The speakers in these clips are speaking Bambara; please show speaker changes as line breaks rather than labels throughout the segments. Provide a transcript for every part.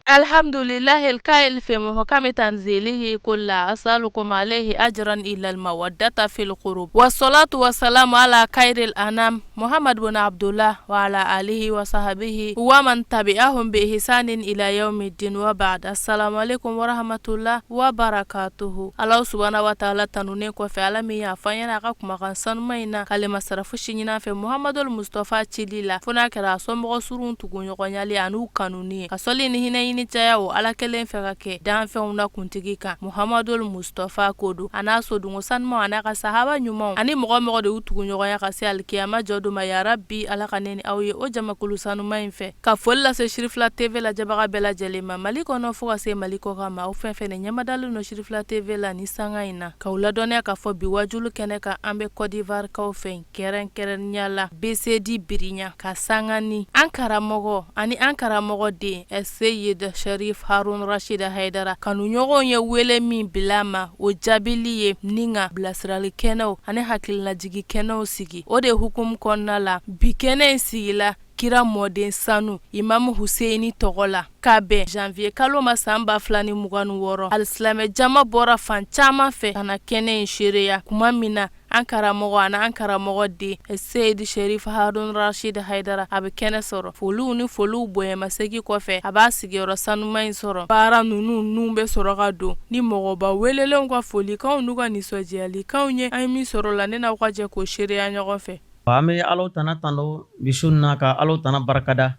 الحمد لله القائل في محكم تنزيله قل لا أسألكم عليه أجرا إلا المودة في القربى والصلاة والسلام على خير الأنام محمد بن عبد الله وعلى آله وصحبه ومن تبعهم بإحسان إلى يوم الدين وبعد السلام عليكم ورحمة الله وبركاته. Ala subhanahu wa ta'ala tanunen kɔfɛ, Ala min y'a fɔ an ɲɛna a ka kumakan sanuma in na, k'ale ma sara fosi ɲini an fɛ Muhamadul Mustafa cili la, fo n'a kɛra a somɔgɔ surun tuguɲɔgɔnyali an'u kanuni ye, ka sɔli ni hinɛ ɲini caya o Ala kelen fɛ ka kɛ danfɛnw na kuntigi kan, Muhamadul Mustafa ko don, a n'a sodungo sanumaw, a n'a ka sahaba ɲumanw, ani mɔgɔ mɔgɔ de y'u tuguɲɔgɔnya ka se alikiyama jɔ don ma. Yarabi, Ala ka ne ni aw ye o jamakulu sanuma in fɛ. Ka foli lase Sirifila TV lajɛbaga bɛɛ lajɛlen ma, Mali kɔnɔ fo ka se Mali kɔkan ma, aw fɛn fɛn de ɲɛmadalen don Sirifila TV la ni sanga in na, k'aw ladɔnniya k'a fɔ bi wajulu kɛnɛ kan, an bɛ Côte d'Ivoire kaw fɛ, kɛrɛnkɛrɛnnenya la BCD Biriɲa, ka sanga ni an karamɔgɔ ani an karamɔgɔ den Seyid Sharif Harun Rashid Haidara kanuɲɔgɔnw ye wele min bila a ma, o jaabili ye ni ka bilasirali kɛnɛw ani hakililajigi kɛnɛw sigi. O de hukumu kɔnɔna la, bi kɛnɛ in sigila kira mɔden sanu Imamu Huseini tɔgɔ la, ka bɛn janvier kalo ma san 2026. Alisilamɛ jama bɔra fan caman fɛ ka na kɛnɛ in seereya kuma min na an karamɔgɔ ani an karamɔgɔ den Seyid Sherif Harun Rashid Haidara a bɛ kɛnɛ sɔrɔ. Foliw ni foliw bonyamasegin kɔfɛ, a b'a sigiyɔrɔ sanuma in sɔrɔ. Baara ninnu n'u bɛ sɔrɔ ka don ni mɔgɔba welelenw ka folikanw n'u ka nisɔndiyalikanw ye. An ye min sɔrɔ la, ne n'aw ka jɛ k'o seereya ɲɔgɔn fɛ.
An bɛ Ala tana tando bi su in na, ka Ala tana barikada.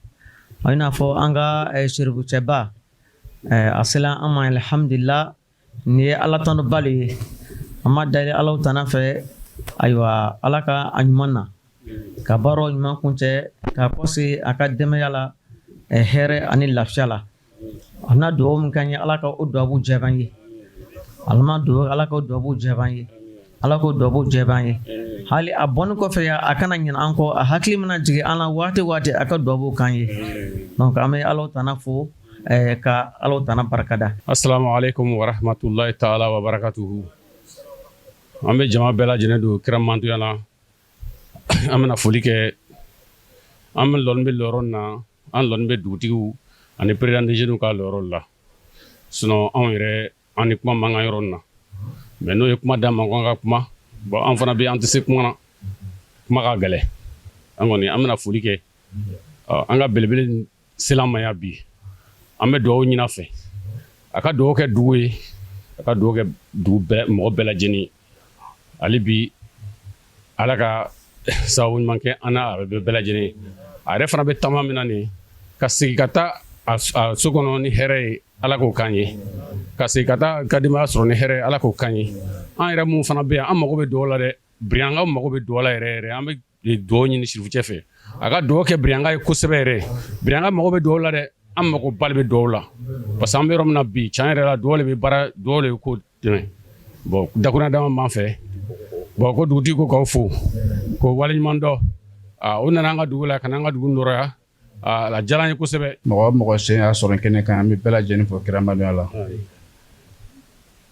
I n'a fɔ an ka serifucɛba a sera an ma, alhamdulila, nin ye Ala tanduba le ye. An b'a dali Ala tana fɛ, ayiwa, Ala ka a ɲuman na ka baaraw ɲuman kuncɛ, ka kɔse a ka denbaya la hɛrɛ ani lafiya la. A na dugawu min k'an ye, Ala ka o dugawu jaabi an ye. Ala dugawu, Ala ka dugawu jaabi an ye, Ala k'o dugawu jaabi an ye. Hali a bɔni kɔfɛ yan, a kana ɲinɛ an kɔ, a hakili mana jigin an na waati waati, a ka dugawu k'an ye. Donc an bɛ Ala tana fo ka Ala tana barikada.
Assalamu alaikum wa rahmatullahi ta'ala wa barakatuhu. An bɛ jama bɛɛ lajɛlen don kira mantoya la. An bɛna foli kɛ. An bɛ lɔni bɛ lɔyɔrɔ na, an lɔni bɛ dugutigiw ani président des jeunes ka lɔyɔrɔ la. Sinon anw yɛrɛ, an ni kuma man kan yɔrɔ na, mais n'o ye kuma d'an ma ko an ka kuma, bon, an fana bɛ, an tɛ se kuma na, kuma ka gɛlɛn. An kɔni, an bɛna foli kɛ. An ka belebele sela an ma yan bi. An bɛ dugawu ɲini a fɛ, a ka dugawu kɛ dugu ye, a ka dugawu kɛ dugu bɛɛ mɔgɔ bɛɛ lajɛlen. Hali bi, Ala ka sababu ɲuman kɛ an n'a a bɛɛ lajɛlen. A yɛrɛ fana bɛ taama min na nin, ka segin ka taa a so kɔnɔ ni hɛrɛ ye, Ala k'o k'an ye. Ka segin ka taa ka denbaya sɔrɔ ni hɛrɛ ye, Ala k'o k'an ye. An yɛrɛ mun fana bɛ yan, an mago bɛ dugawu la dɛ. Biriyankaw mago bɛ dugawu la yɛrɛ yɛrɛ. An bɛ dugawu ɲini sirifucɛ fɛ, a ka dugawu kɛ Biriyanka ye kosɛbɛ yɛrɛ. Biriyanka mago bɛ dugawu la dɛ. An mago ba de bɛ dugawu la, parce que an bɛ yɔrɔ min na bi, tiɲɛ yɛrɛ la, dugawu de bɛ baara, dugawu de bɛ ko dɛmɛ. Bon, dakuruɲa dama b'an fɛ. Bon, ko dugutigi ko k'aw fo ko waleɲuman dɔn. O nana an ka dugu la ka na an ka dugu nɔrɔya. A diyara an ye kosɛbɛ.
Mɔgɔ o mɔgɔ sen y'a sɔrɔ kɛnɛ kan, an bɛ bɛɛ lajɛlen fo kiramadenya la.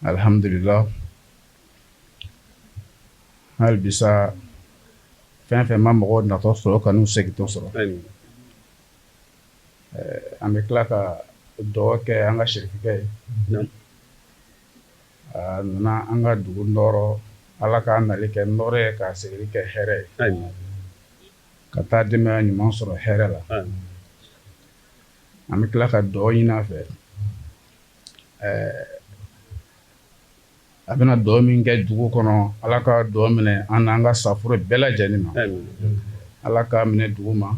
Alhamdulillah, hali bisa fɛn fɛn ma mɔgɔw natɔ sɔrɔ ka n'u segintɔ sɔrɔ, an bɛ tila ka dugawu kɛ an ka sirifikɛ ye. A nana an ka dugu nɔrɔ, Ala k'a nali kɛ nɔrɔ ye, k'a segin kɛ hɛrɛ ye, ka taa denbaya ɲuman sɔrɔ hɛrɛ la. An bɛ tila ka dugawu ɲini a fɛ, a bɛna dugawu min kɛ dugu kɔnɔ, Ala ka dugawu minɛ an n'an ka safuro bɛɛ lajɛlen ma. Ala k'a minɛ dugu ma,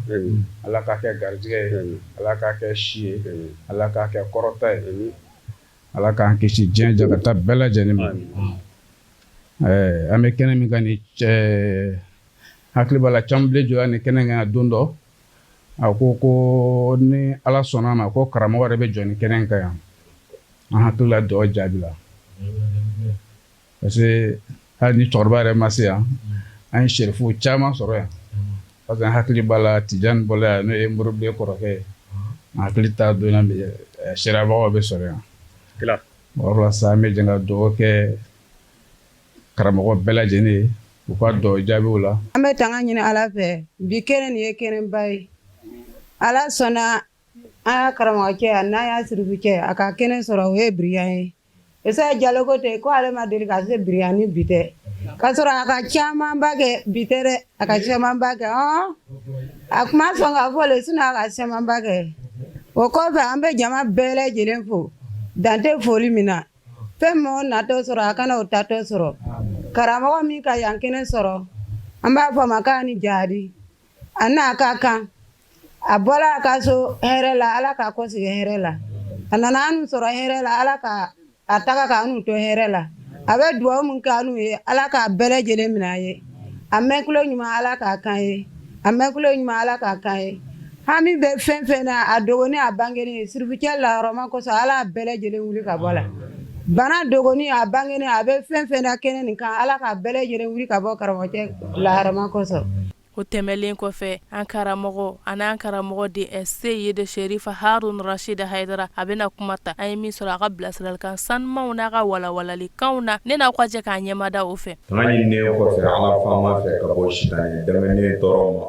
Ala k'a kɛ garijɛgɛ ye, Ala k'a kɛ si ye, Ala k'a kɛ kɔrɔta ye, Ala k'an kisi diɲɛ jakata bɛɛ lajɛlen ma. An bɛ kɛnɛ min kan ni cɛ, hakili b'a la, camanbilen jɔra ni kɛnɛ kan don dɔ, a ko ko ni Ala sɔnna a ma, ko karamɔgɔ yɛrɛ bɛ jɔ ni kɛnɛ kan yan. An hakili la, dugawu jaabi la, parce que hali ni cɛkɔrɔba yɛrɛ ma se yan, an ye serifuw caman sɔrɔ yan, parce que an hakili b'a la, Tijani bɔla yan, n'o ye Moribilen kɔrɔkɛ ye. An hakili t'a donna seriyabagaw bɛ sɔrɔ yan. O la sa, an bɛ jɛ ka dugawu kɛ karamɔgɔ bɛɛ lajɛlen ye, u ka dugawu jaabiw la.
An bɛ tanga ɲini Ala fɛ. Bi kɛnɛ nin ye kɛnɛba ye. Ala sɔnna. An y'a karamɔgɔcɛ a n'an y'a sirifucɛ a ka kɛnɛ sɔrɔ o ye biriyan ye. Isa Jalo ko ten ko ale ma deli ka se biriyan ni bi tɛ k'a sɔrɔ a ka camanba kɛ bi tɛ dɛ, a ka camanba kɛ. Hɔn, a kuma sɔn ka fɔ le, sinon a ka camanba kɛ. O kɔfɛ, an bɛ jama bɛɛ lajɛlen fo dan tɛ foli min na. Fɛn mɔgɔ natɔ sɔrɔ, a kana o tatɔ sɔrɔ. Karamɔgɔ min ka yan kɛnɛ sɔrɔ, an b'a fɔ a ma k'a ni jadi, a n'a ka kan. A bɔra a ka so hɛrɛ la, Ala k'a kɔsegin hɛrɛ la. A nana an sɔrɔ hɛrɛ la, Ala ka a taga k'an to hɛrɛ la. A bɛ dugawu min kɛ an ye, Ala k'a bɛɛ lajɛlen minɛ a ye. A mɛn kulo ɲuman, Ala k'a kan ye. A mɛn kulo ɲuman, Ala k'a kan ye. Hami bɛ fɛn fɛn na, a dogoni, a bangeni, sirifucɛ lahɔrɔma kosɔn, Ala bɛɛ lajɛlen wuli ka bɔ la. Bana dogoni, a bangeni, a bɛ fɛn fɛn na kɛnɛ nin kan, Ala k'a bɛɛ lajɛlen wuli ka bɔ karamɔgɔcɛ lahɔrɔma kosɔn.
O tɛmɛlen kɔfɛ, an karamɔgɔ ani an karamɔgɔ de Seyid Sherifa Harun Rashid Hayidara, a bɛna kuma ta. An ye min sɔrɔ a ka bilasiralikan sanumanw n'a ka walawalalikanw na, ne n'aw ka jɛ k'an ɲɛmada o fɛ.
Tanga ɲininen kɔfɛ Ala faama fɛ ka bɔ sitanɛ danganen tɔɔrɔ ma,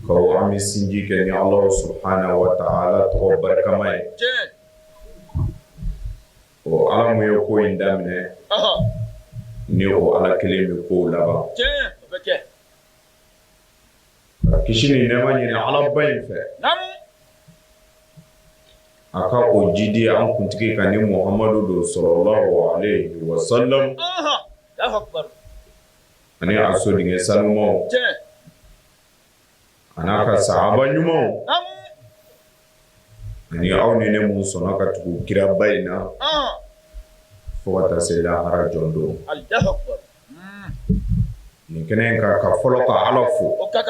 ka an bɛ sinji kɛ ni Alahu subahana wataala tɔgɔ barikama ye. O Ala mun ye ko in daminɛ, ni o Ala kelen bɛ kow laban. Ka kisi ni nɛɛma ɲini Alaba in fɛ, a ka o jidi an kuntigi kan ni Muhamadu don salalahu alehi wasalam, ani a sodenkɛ sanumaw, A n'a ka sahaba ɲumanw ani aw ni ne mun sɔnna ka tugu kiraba in na fo ka taa se lahara jɔ don. Nin kɛnɛ in kan, ka fɔlɔ ka Ala fo, ka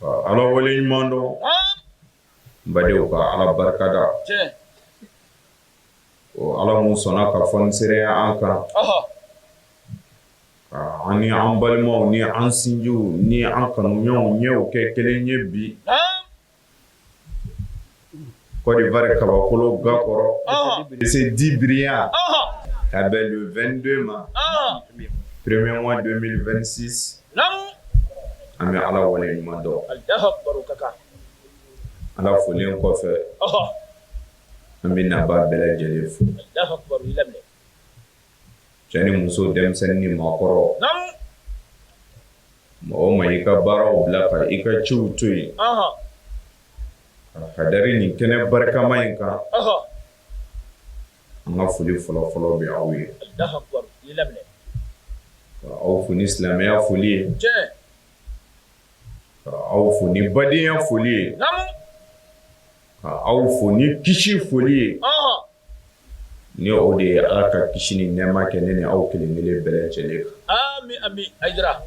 Ala wale ɲuman dɔn, n badenw, ka Ala barikada, o Ala mun sɔnna ka fɔnisereya an kan, an ni an balimaw ni an sinjiw ni an kanuɲɔgɔnw ɲɛw kɛ kelen ye bi Côte d'Ivoire kabakolo ga kɔrɔ, se di Biriya ka bɛn le 22 ma, premier mois 2026. An bɛ Ala wale ɲuman dɔn. Ala folen kɔfɛ, an bɛ nabaa bɛɛ lajɛlen fo, cɛ ni muso, denmisɛnnin ni maakɔrɔ, mɔgɔ ma i ka baaraw bila ka i ka ciw to yen ka hadari nin kɛnɛ barikama in kan, an ka foli fɔlɔfɔlɔ bɛ aw ye, ka aw fo ni silamɛya foli ye, ka aw fo ni badenya foli ye, ka aw fo ni kisi foli ye, ni o de ye Ala ka kisi ni nɛɛma kɛ ne ni aw kelen kelen bɛɛ lajɛlen kan.
Ami ami Hayidara.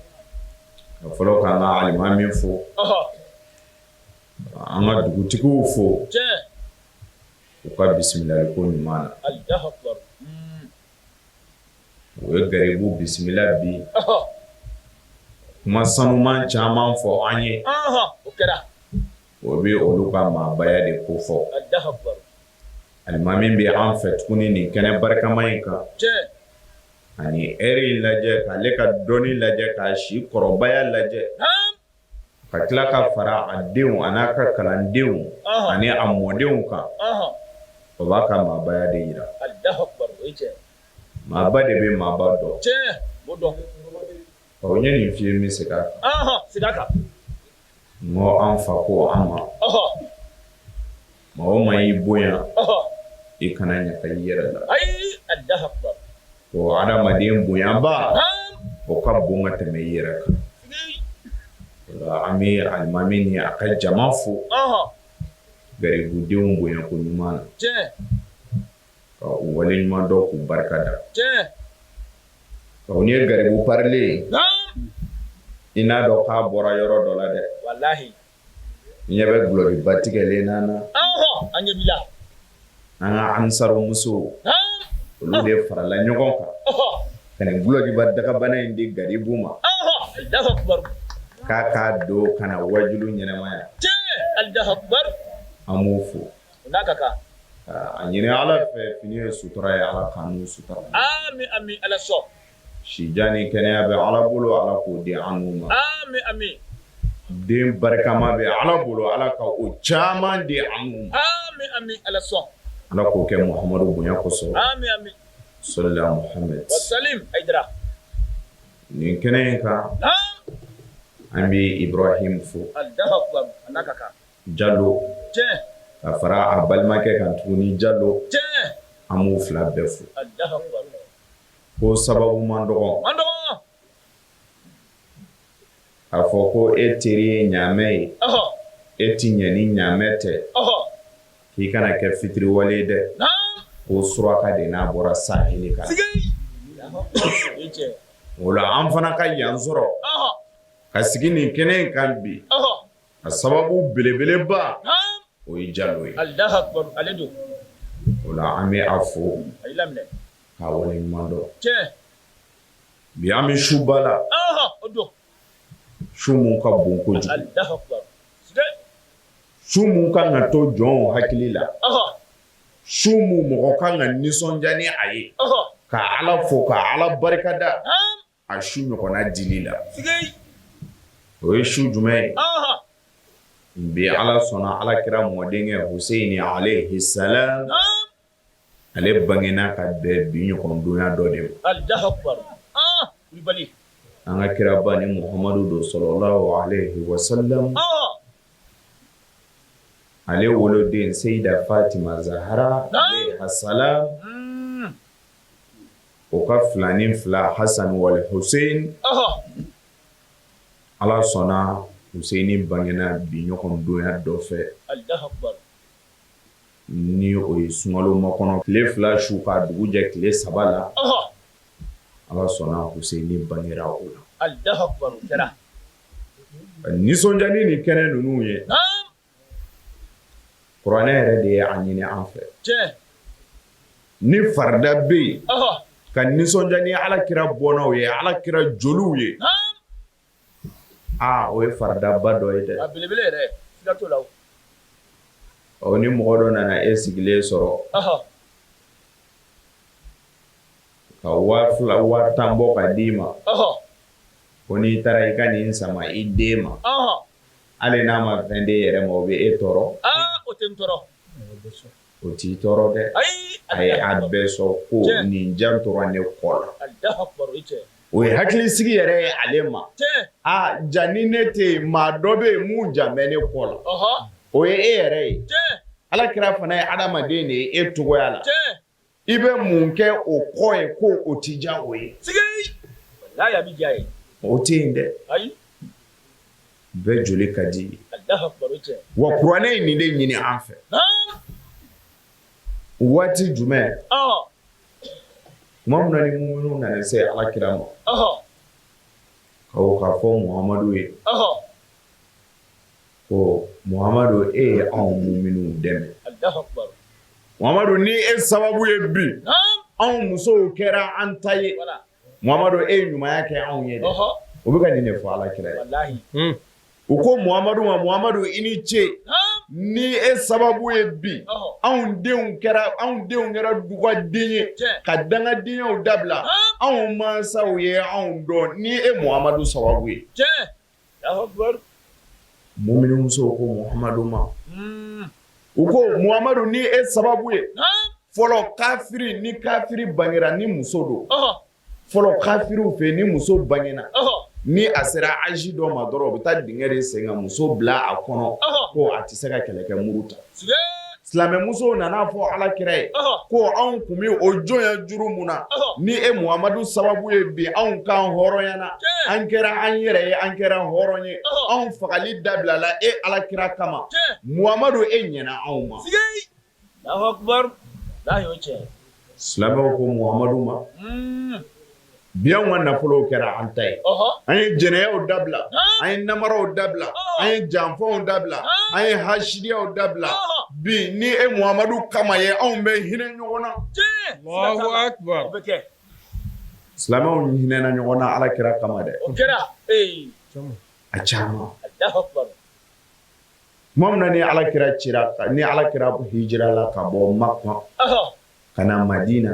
Ka fɔlɔ k'an ka alimami fo, an ka dugutigiw fo u ka bisimilali ko ɲuman na.
Alahu akibaru.
U ye garibu bisimila bi, kuma sanuman caman fɔ an ye.
O kɛra.
O bɛ olu ka maabaya de ko fɔ.
Alahu akibaru.
Alimami bɛ an fɛ tuguni nin kɛnɛ barikama in kan, ani heure in lajɛ, k'ale ka dɔnni lajɛ, k'a si kɔrɔbaya lajɛ, ka tila ka fara a denw a n'a ka kalandenw ani a mɔdenw kan, o b'a ka maabaya de jira. Maaba de bɛ maaba dɔn. Ɔ, n ye nin f'i ye, n bɛ segin a kan. N ko an fa ko an ma, maa o maa y'i bonya, i kana ɲaga i yɛrɛ la. Ko adamaden bonyaba, o ka bon ka tɛmɛ i yɛrɛ kan. An bɛ alimami ni a ka jama fo garibudenw bonya ko ɲuman na, ka u waleɲuman dɔn, k'u barika da. Ɔ, n'i ye garibu parilen ye, i n'a dɔn k'a bɔra yɔrɔ dɔ la dɛ. I ɲɛ bɛ dulɔkiba tigɛlen na na. An ka ansaru musow, olu de farala ɲɔgɔn kan ka nin dulɔkiba dagabana in di garibu ma, k'a k'a don ka na wajulu ɲɛnamaya. An b'u fo. A ɲini Ala fɛ, fini ye sutura ye, Ala k'an n'u sutura.
Ami ami Ala sɔn.
Sijan ni kɛnɛya bɛ Ala bolo, Ala k'o di an n'u ma.
Ami ami.
Den barikama bɛ Ala bolo Ala ka o caman di an ma.
Ami ami Ala sɔn.
Ala k'o kɛ Muhamadu bonya kosɔn.
Ami ami.
Sɔlila Muhamad.
Wasalim Hayidara.
Nin kɛnɛ in kan.
Naam.
An bɛ Ibrahim fo.
Alahu akubar a n'a ka kan.
Jalo.
Tiɲɛ.
Ka fara a balimakɛ kan tuguni Jalo.
Tiɲɛ.
An b'u fila bɛɛ fo.
Alahu akubar.
Ko sababu man dɔgɔ.
Man dɔgɔ.
A fɔ ko e teri ye ɲaamɛ ye, e ti ɲɛ ni ɲaamɛ tɛ, k'i kana kɛ fitiriwale ye dɛ, ko suraka de n'a bɔra saheli kan. O la an fana ka yan sɔrɔ ka sigi nin kɛnɛ in kan bi, a sababu belebeleba o ye Jalo ye. O la an bɛ a fo k'a waleɲuman dɔn. Bi an bɛ suba la su mun ka bon kojugu su mun kan ka to jɔnw hakili la su mun mɔgɔ kan ka nisɔndiya ni a ye ka Ala fo ka Ala barikada a su ɲɔgɔnna dili la o ye su jumɛn ye bi Ala sɔnna Ala kira mɔdenkɛ Huseyini alehi salam Ale bangena ka bɛn bi ɲɔgɔn donya dɔ de ma.
Alahu akubar aa Kulubali.
An ka kiraba ni Muhamadu don sɔlɔlahu alehi wasalam. Ale woloden Seyida Fatima Zahara aleha salam. O ka filanin fila Hasan wal Hussein. Ala sɔnna Hussein bangena bi ɲɔgɔn donya dɔ fɛ.
Alahu akubar.
Ni o ye sunkalo makɔnɔ tile fila su ka dugu jɛ tile saba la,
ɔhɔ,
Ala sɔnna Huseyini bangera o la,
Alahu akibaru o kɛra,
ka nisɔndiya ni nin kɛnɛ ninnu ye,
naamu,
kuranɛ yɛrɛ de ye a ɲini an fɛ,
tiɲɛ,
ni farida bɛ yen,
ɔhɔ,
ka nisɔndiya ni Ala kira bɔnnaw ye, Ala kira joliw ye,
naamu,
aa o ye faridaba dɔ ye dɛ,
a belebele yɛrɛ siga t'o la o.
Ɔ ni mɔgɔ dɔ nana e sigilen sɔrɔ ka 2000 10,000 bɔ ka d'i ma ko n'i taara i ka nin sama i den ma hali n'a ma fɛn d'e yɛrɛ ma o bɛ e tɔɔrɔ
o tɛ n tɔɔrɔ
o t'i tɔɔrɔ dɛ a ye a bɛɛ sɔn ko nin jan tora ne kɔ la o ye hakilisigi yɛrɛ ye ale ma aa ja ni ne tɛ yen maa dɔ bɛ yen mun jan bɛ ne kɔ la o ye e yɛrɛ ye ala kira fana ye adamaden de ye e cogoya la i bɛ mun kɛ o kɔ ye ko o ti diya o ye o tɛ yen dɛ bɛɛ joli ka di wa kuranɛ ye nin de ɲini an fɛ waati jumɛn tuma min na ni muminu nana se ala kira ma ka k'a fɔ muhamadu ye ko muhamadu e ye anw muminu dɛmɛ muhamadu ni e sababu ye bi anw musow kɛra an ta ye muhamadu e ye ɲumanya kɛ anw ye dɛ o bɛ ka nin de fɔ ala kira ye u ko muhamadu ma muhamadu i ni ce ni e sababu ye bi anw denw kɛra anw denw kɛra dugaden ye ka dangadenyaw dabila anw mansaw ye anw dɔn ni e muhamadu sababu ye muminumusow ko muhamadu ma u ko muhamadu ni e sababu ye fɔlɔ kafiri ni kafiri bangera ni muso don fɔlɔ kafiriw fɛ ni muso bangena ni a sera âge dɔ ma dɔrɔn u bɛ taa dingɛ de sen ka muso bila a kɔnɔ ko a tɛ se ka kɛlɛkɛ muru ta silamɛmusow nana fɔ ala kira ye ko anw tun bɛ o jɔnya juru mun na ni e muhamadu sababu ye bi anw kan hɔrɔnyana an kɛra an yɛrɛ ye an kɛra hɔrɔn ye anw fagali dabilala e ala kira kama muhamadu e ɲɛna anw ma silamɛw ko muhamadu ma bi anw ka nafolow kɛra an ta ye an ye jɛnɛyaw dabila an ye namaraw dabila an ye janfaw dabila an ye hasidiyaw dabila bi ni e muhamadu kama ye anw bɛ hinɛ ɲɔgɔn na silamɛw hinɛna ɲɔgɔn na ala kira kama dɛ a caman tuma min na ni ala kira cira ni ala kira hijirala ka bɔ Maka ka na Madina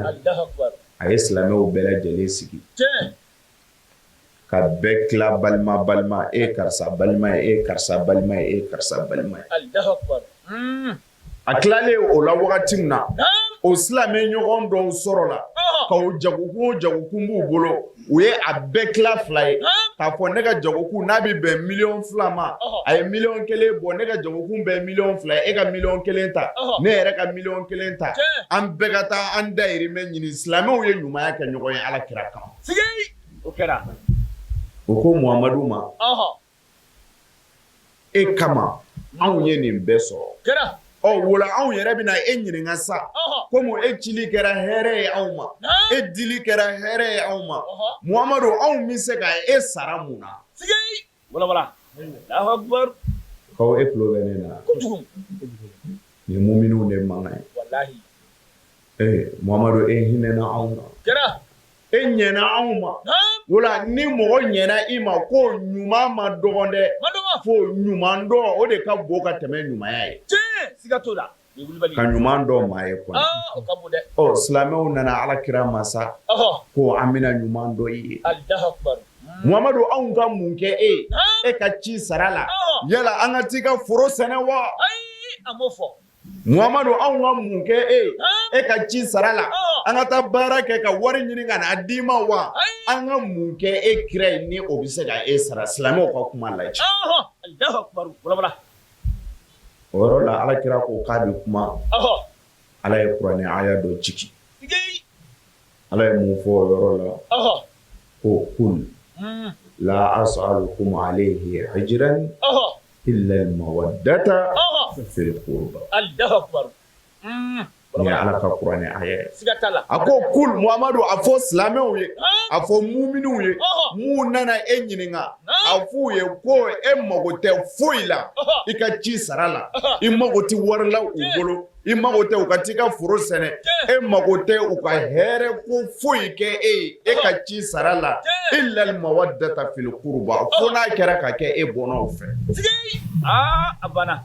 a ye silamɛw bɛɛ lajɛlen sigi Ka bɛɛ tila balima balima, e ye karisa balima ye, e ye karisa balima ye, e ye karisa balima ye. A tilalen o la wagati min na, o silamɛ ɲɔgɔn dɔw sɔrɔla ka o jagokun o jagokun b'u bolo, u ye a bɛɛ tila fila ye k'a fɔ ne ka jagokun n'a bɛ bɛn miliyɔn 2 ma, a ye miliyɔn 1 bɔ, ne ka jagokun bɛ miliyɔn 2 ye, e ka miliyɔn 1 ta, ne yɛrɛ ka miliyɔn 1 ta, an bɛɛ ka taa an dayirimɛ ɲini. Silamɛw ye ɲumanya kɛ ɲɔgɔn ye Ala kira kama.
O kɛra.
O ko Muhamadu ma, e kama anw ye nin bɛɛ sɔrɔ.
Kɛra.
Ɔ o la anw yɛrɛ bɛna e ɲininka sa, komi e cili kɛra hɛrɛ ye anw ma, e dili kɛra hɛrɛ ye anw ma, Muhamadu anw bɛ se ka e sara mun na?
Sigi! Walawala. Alahu akibaru.
Kaw e tulo bɛ ne na.
Kojugu.
Nin muminuw de mankan ye.
Walahi.
Ee Muhamadu e hinɛna anw na.
Kɛra.
E ɲɛna anw ma. O la ni mɔgɔ ɲɛna i ma ko ɲuman man dɔgɔn dɛ. Fo ɲuman dɔn o de ka bon ka tɛmɛ ɲumanya ye.
Tiɲɛ siga t'o la.
Ka ɲuman dɔn maa ye kɔni.
O ka bon dɛ.
Ɔ silamɛw nana Ala kira ma sa. Ko an bɛna ɲuman dɔn i ye.
Alahu akibaru.
Muhamadu anw ka mun kɛ e ye e ka ci sara la yala an ka t'i ka foro sɛnɛ wa?
Ayi a m'o fɔ.
Muhamadu anw ka mun kɛ e ye e ka ci sara la an ka taa baara kɛ ka wari ɲini ka n'a d'i ma wa? An ka mun kɛ e kira ye ni o bɛ se ka e sara? Silamɛw ka kuma lajɛ.
Alahu akibaru walawala.
O yɔrɔ la Ala kira ko k'a bɛ kuma. Ala ye kuranɛ aya dɔ jigin. Ala ye mun fɔ o yɔrɔ la? Ko kul la as'alukum alayhi ajran illa al-mawaddata fil qurba.
Alahu akibaru.
Nin ye Ala ka kuranɛ aya ye.
Siga t'a la.
A ko kul Muhamadu a fɔ silamɛw ye, a fɔ muminuw ye, mun nana e ɲininka, a f'u ye ko e mago tɛ foyi la i ka ci sara la, i mago tɛ wari la u bolo. I mago tɛ u ka t'i ka foro sɛnɛ, e mago tɛ u ka hɛrɛ ko foyi kɛ e ye e ka ci sara la illal mawaddata fil qurba fo n'a kɛra ka kɛ e bɔnnaw fɛ.
Sigi! Aa a banna.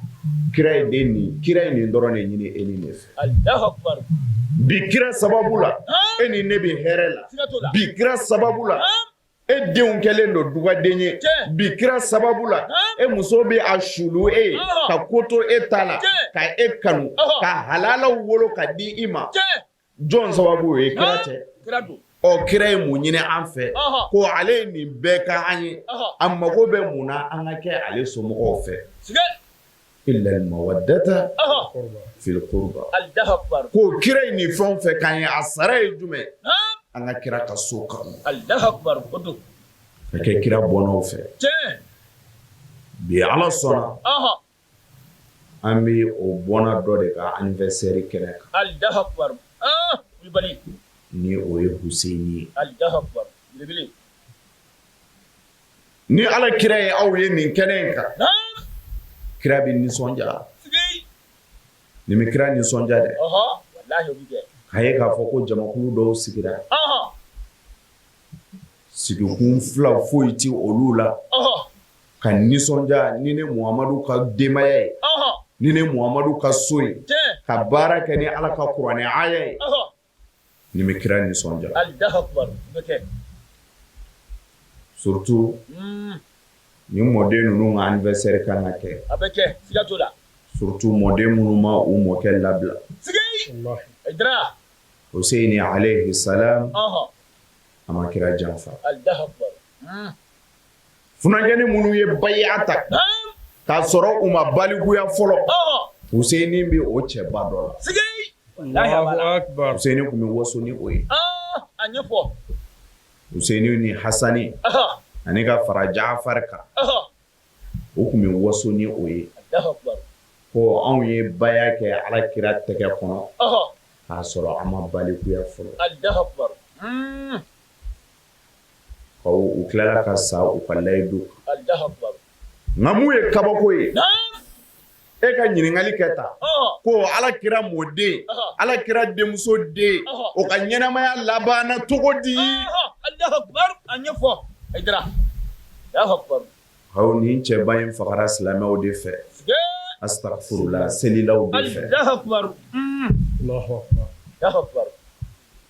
Kira ye den nin kira ye nin dɔrɔn de ɲini e ni ne fɛ.
Alahu akibaru.
Bi kira sababu la e ni ne bɛ hɛrɛ la.
Siga t'o la.
Bi kira sababu la e denw kɛlen don dugaden ye bi kira sababu la e muso bɛ a sulu e ye ka ko to e ta la ka e kanu ka halalaw wolo ka di i ma jɔn sababu ye kira tɛ ɔ kira ye mun ɲini an fɛ ko ale ye nin bɛɛ kɛ an ye a mago bɛ mun na an ka kɛ ale somɔgɔw fɛ illal mawaddata fil qurba ko kira ye nin fɛn o fɛn k'an ye a sara ye jumɛn an ka kira ka so kanu ka kɛ kira bɔnnaw fɛ bi Ala sɔnna an bɛ o bɔnna dɔ de ka anniversaire kɛnɛ kan ni o ye Huseyini ye Ni Ala kira ye aw ye nin kɛnɛ in kan,
naamu,
kira bɛ nisɔndiya,
sigi,
nin bɛ kira nisɔndiya dɛ,
ɔhɔ, walahi o bɛ kɛ,
k'a ye k'a fɔ ko jamakulu dɔw sigira,
ɔhɔ,
sigikun fila foyi tɛ olu la,
ɔhɔ,
ka nisɔndiya ni ne Muhamadu ka denbaya ye,
ɔhɔ,
ni ne Muhamadu ka so ye,
tiɲɛ,
ka baara kɛ ni Ala ka kuranɛ aya ye,
ɔhɔ.
Nin bɛ kira nisɔndiya.
Alahu akibaru o bɛ kɛ.
Surtout nin mɔden ninnu ka anniversaire kan ka kɛ.
A bɛ kɛ siga t'o la.
Surtout mɔden minnu ma u mɔkɛ labila.
Sigi! Hayidara.
Huseyini aleyihi salam.
Ɔnhɔn.
A ma kira janfa.
Alahu akibaru.
Funankɛnin minnu ye bayi'a ta.
Naamu.
K'a sɔrɔ u ma balikuya fɔlɔ.
Ɔnhɔn.
Huseyini bɛ o cɛba dɔ la.
Sigi! Walahi a b'a la.
Akbar.
Huseyini tun bɛ waso ni o ye.
Aa a ɲɛfɔ.
Huseyini ni Hasani.
Ɔhɔ.
Ani ka fara Jafari kan.
Ɔhɔ.
U tun bɛ waso ni o ye.
Alahu akibaru.
Ko anw ye baya kɛ Ala kira tɛgɛ kɔnɔ.
Ɔhɔ.
K'a sɔrɔ an ma balikuya fɔlɔ.
Alahu akibaru. Un.
U tilala ka sa u ka layidu
kan. Alahu akibaru.
Nka mun ye kabako ye?
Naamu.
E ka ɲininkali kɛ tan.
Ɔhɔ.
Ko Ala kira mɔden.
Ɔhɔ.
Ala kira denmuso den.
Ɔhɔ.
O ka ɲɛnamaya labanna cogo di?
Ɔhɔ. Alahu akibaru. A ɲɛfɔ. Hayidara. Alahu akibaru.
Aw nin cɛba in fagara silamɛw de fɛ.
Sigee.
Astagfurula selilaw de fɛ.
Alahu akibaru. Un.
Alahu akibaru.
Alahu akibaru.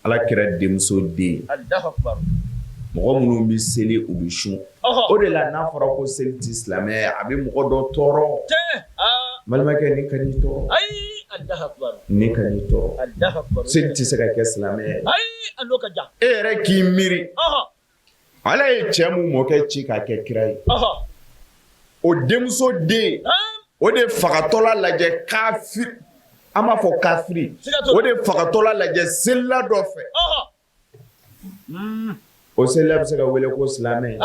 Ala kira denmuso den.
Alahu akibaru.
Mɔgɔ minnu bɛ seli, u bɛ sun. O de la n'a fɔra ko seli tɛ silamɛ ye, a bɛ mɔgɔ dɔ tɔɔrɔ. Balimakɛ, nin kan'i tɔɔrɔ. Nin kan'i tɔɔrɔ. Seli tɛ se ka kɛ silamɛ ye. E yɛrɛ k'i miiri. Ala ye cɛ mun mɔkɛ ci k'a kɛ kira ye, o denmuso den, o de fagatɔla lajɛ kafiri, an b'a fɔ kafiri, o de fagatɔla lajɛ selila dɔ fɛ. O selila bɛ se ka wele ko silamɛ?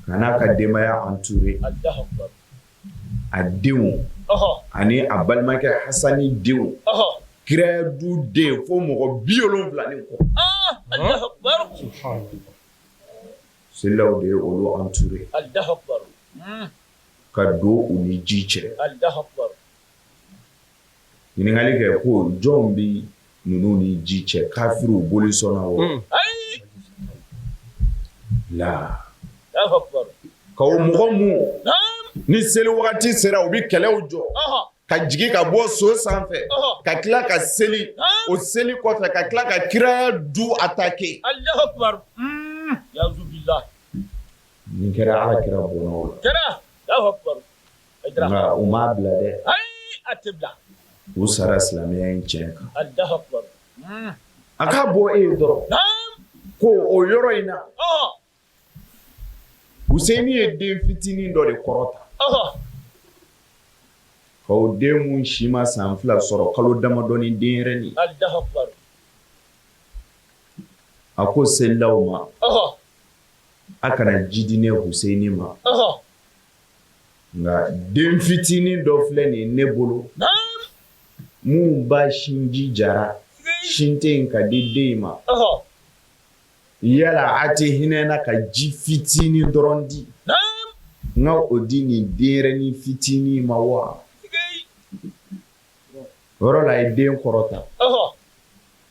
Ka n'a ka denbaya entouré, a denw ani a balimakɛ Hasani denw, kiraya du den fo mɔgɔ 70 ni kɔ, selilaw de ye olu entouré ka don u ni ji cɛ. Ɲininkali kɛ ko jɔn bɛ ninnu ni ji cɛ? Kafiriw boli sɔnna o la ka o mɔgɔ mun ni seli wagati sera, u bɛ kɛlɛw jɔ ka jigin ka bɔ so sanfɛ ka tila ka seli, o seli kɔfɛ ka tila ka kiraya du attaquer. Nin kɛra Ala kira bɔnnaw la. Nka u m'a bila dɛ,
a tɛ bila.
U sara silamɛya in tiɲɛ kan. A k'a bɔ e ye dɔrɔn ko o yɔrɔ in na, Huseyini ye den fitinin dɔ de kɔrɔta, ka o den mun si ma san 2 sɔrɔ, kalo damadɔnin denyɛrɛnin. A ko selilaw ma, a kana ji di ne Huseyini ma. Nka den fitinin dɔ filɛ nin ye ne bolo mun ba sinji jara, sin tɛ yen ka di den in ma. Yala a tɛ hinɛ na ka ji fitinin dɔrɔn di n ka o di nin denyɛrɛnin fitinin ma wa? O yɔrɔ la a ye den kɔrɔta.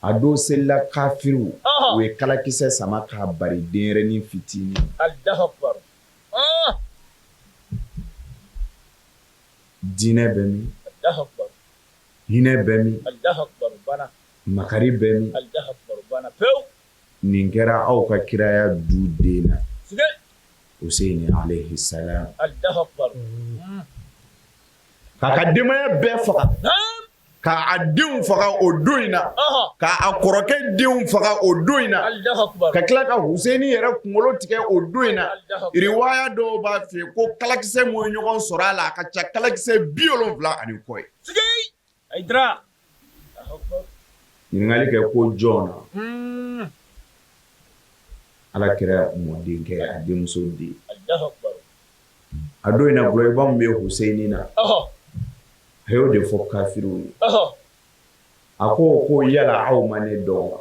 A don selila kafiriw, u ye kalakisɛ sama k'a bari denyɛrɛnin fitinin. Diinɛ bɛ min? Hinɛ bɛ min? Makari bɛ min? Nin kɛra aw ka kiraya du den na, Huseyini alayhi salam, k'a ka denbaya bɛɛ faga. K'a denw faga o don in na, k'a kɔrɔkɛ denw faga o don in na, ka tila ka Huseyini yɛrɛ kunkolo tigɛ o don in na. Riwaya dɔw b'a fɛ ko kalakisɛ mun ye ɲɔgɔn sɔrɔ a la, a ka ca kalakisɛ 70 ani kɔ ye. Ɲininkali kɛ ko jɔn na? Ala kira mɔdenkɛ, a denmuso den. A don in na, gulɔkiba min bɛ Huseyini na, a y'o de fɔ kafiriw ye. A ko yala aw ma ne dɔn wa?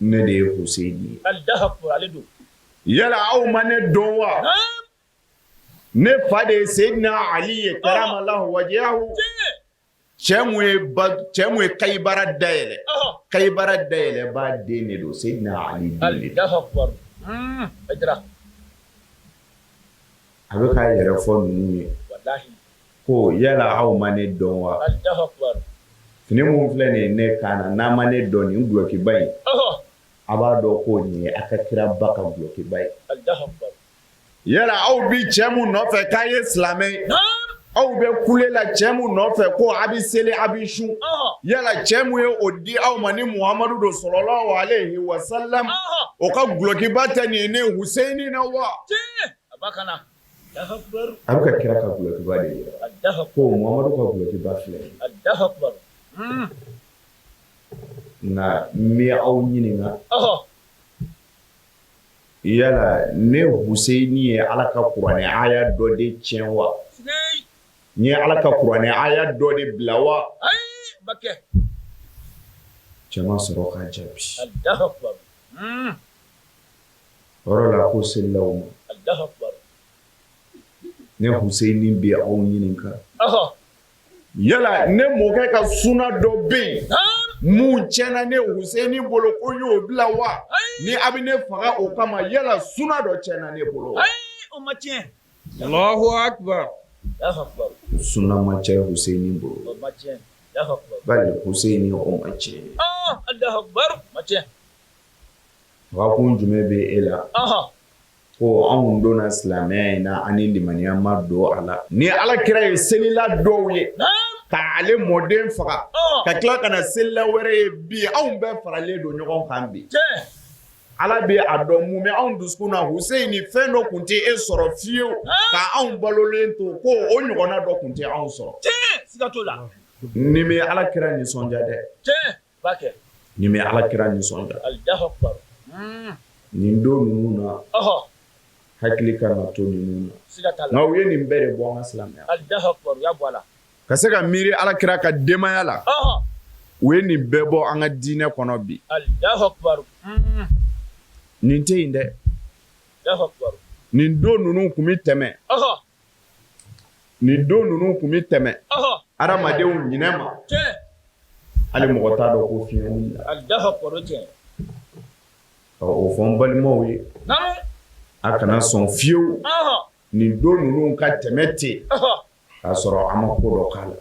Ne de ye Huseyini ye. Yala aw ma ne dɔn wa? Ne fa de ye Seyidina Ali ye, karamallahu wajahu. Cɛ mun ye cɛ mun ye Kayibara dayɛlɛ, Kayibara dayɛlɛbaa den de don, Seyidina Ali den de don. A bɛ k'a yɛrɛ fɔ ninnu ye ko yala aw ma ne dɔn wa? Fini mun filɛ nin ye ne kan na, n'a ma ne dɔn, nin gulɔkiba in, a b'a dɔn ko nin ye a ka kiraba ka gulɔkiba ye. Yala aw bi cɛ mun nɔfɛ k'a ye silamɛ ye, aw bɛ kule la cɛ mun nɔfɛ ko a bɛ seli, a bɛ sun, yala cɛ mun ye o di aw ma ni Muhamadu don salalahu alehi wasalam, o ka gulɔkiba tɛ nin ye ne Huseyini na wa? A bɛ ka kira ka gulɔkiba de yira ko Muhamadu ka gulɔkiba filɛ. Nka n bɛ aw ɲininka, Yala ne Huseyini ye Ala ka kuranɛ aya dɔ de tiɲɛ wa? N ye Ala ka kuranɛ aya dɔ de bila wa? Cɛ ma sɔrɔ k'a jaabi. O yɔrɔ la ko selilaw ma, ne Huseyini bɛ aw ɲininka. Yala ne mɔkɛ ka suna dɔ bɛ yen mun tiɲɛna ne Huseyini bolo ko n y'o bila wa? Ni a bɛ ne faga o kama, yala suna dɔ tiɲɛna ne bolo wa?
O ma tiɲɛ.
Allahu akbar. Suna ma tiɲɛ Huseyini bolo.
O ma tiɲɛ.
Bali Huseyini, o ma tiɲɛ.
Allahu akbar, ma tiɲɛ.
Kun jumɛn bɛ e la? Ko anw donna silamɛya in na, ani limaniya ma don a la. Ni Ala kira ye selila dɔw ye ka ale mɔden faga, ka tila ka na selila wɛrɛ ye bi, anw bɛɛ faralen don ɲɔgɔn kan bi. Ala bɛ a dɔn mun bɛ anw dusukun na. Huseyini, fɛn dɔ tun tɛ e sɔrɔ fiyewu ka anw balolen to, ko o ɲɔgɔnna dɔ tun tɛ anw sɔrɔ. Nin bɛ Ala kira nisɔndiya dɛ. Nin bɛ Ala kira nisɔndiya. Nin don ninnu na, hakili ka na to ninnu na. Nka u ye nin bɛɛ de bɔ an ka silamɛya ka se ka miiri Ala kira ka denbaya la. U ye nin bɛɛ bɔ an ka diinɛ kɔnɔ bi. Nin tɛ yen dɛ. Nin don ninnu tun bɛ tɛmɛ. Nin don ninnu tun bɛ tɛmɛ adamadenw ɲinɛ ma, hali mɔgɔ t'a dɔn ko fiɲɛ wulila. O fɔ n balimaw ye, a kana sɔn fiyewu nin don ninnu ka tɛmɛ ten k'a sɔrɔ an ma ko dɔ k'a la.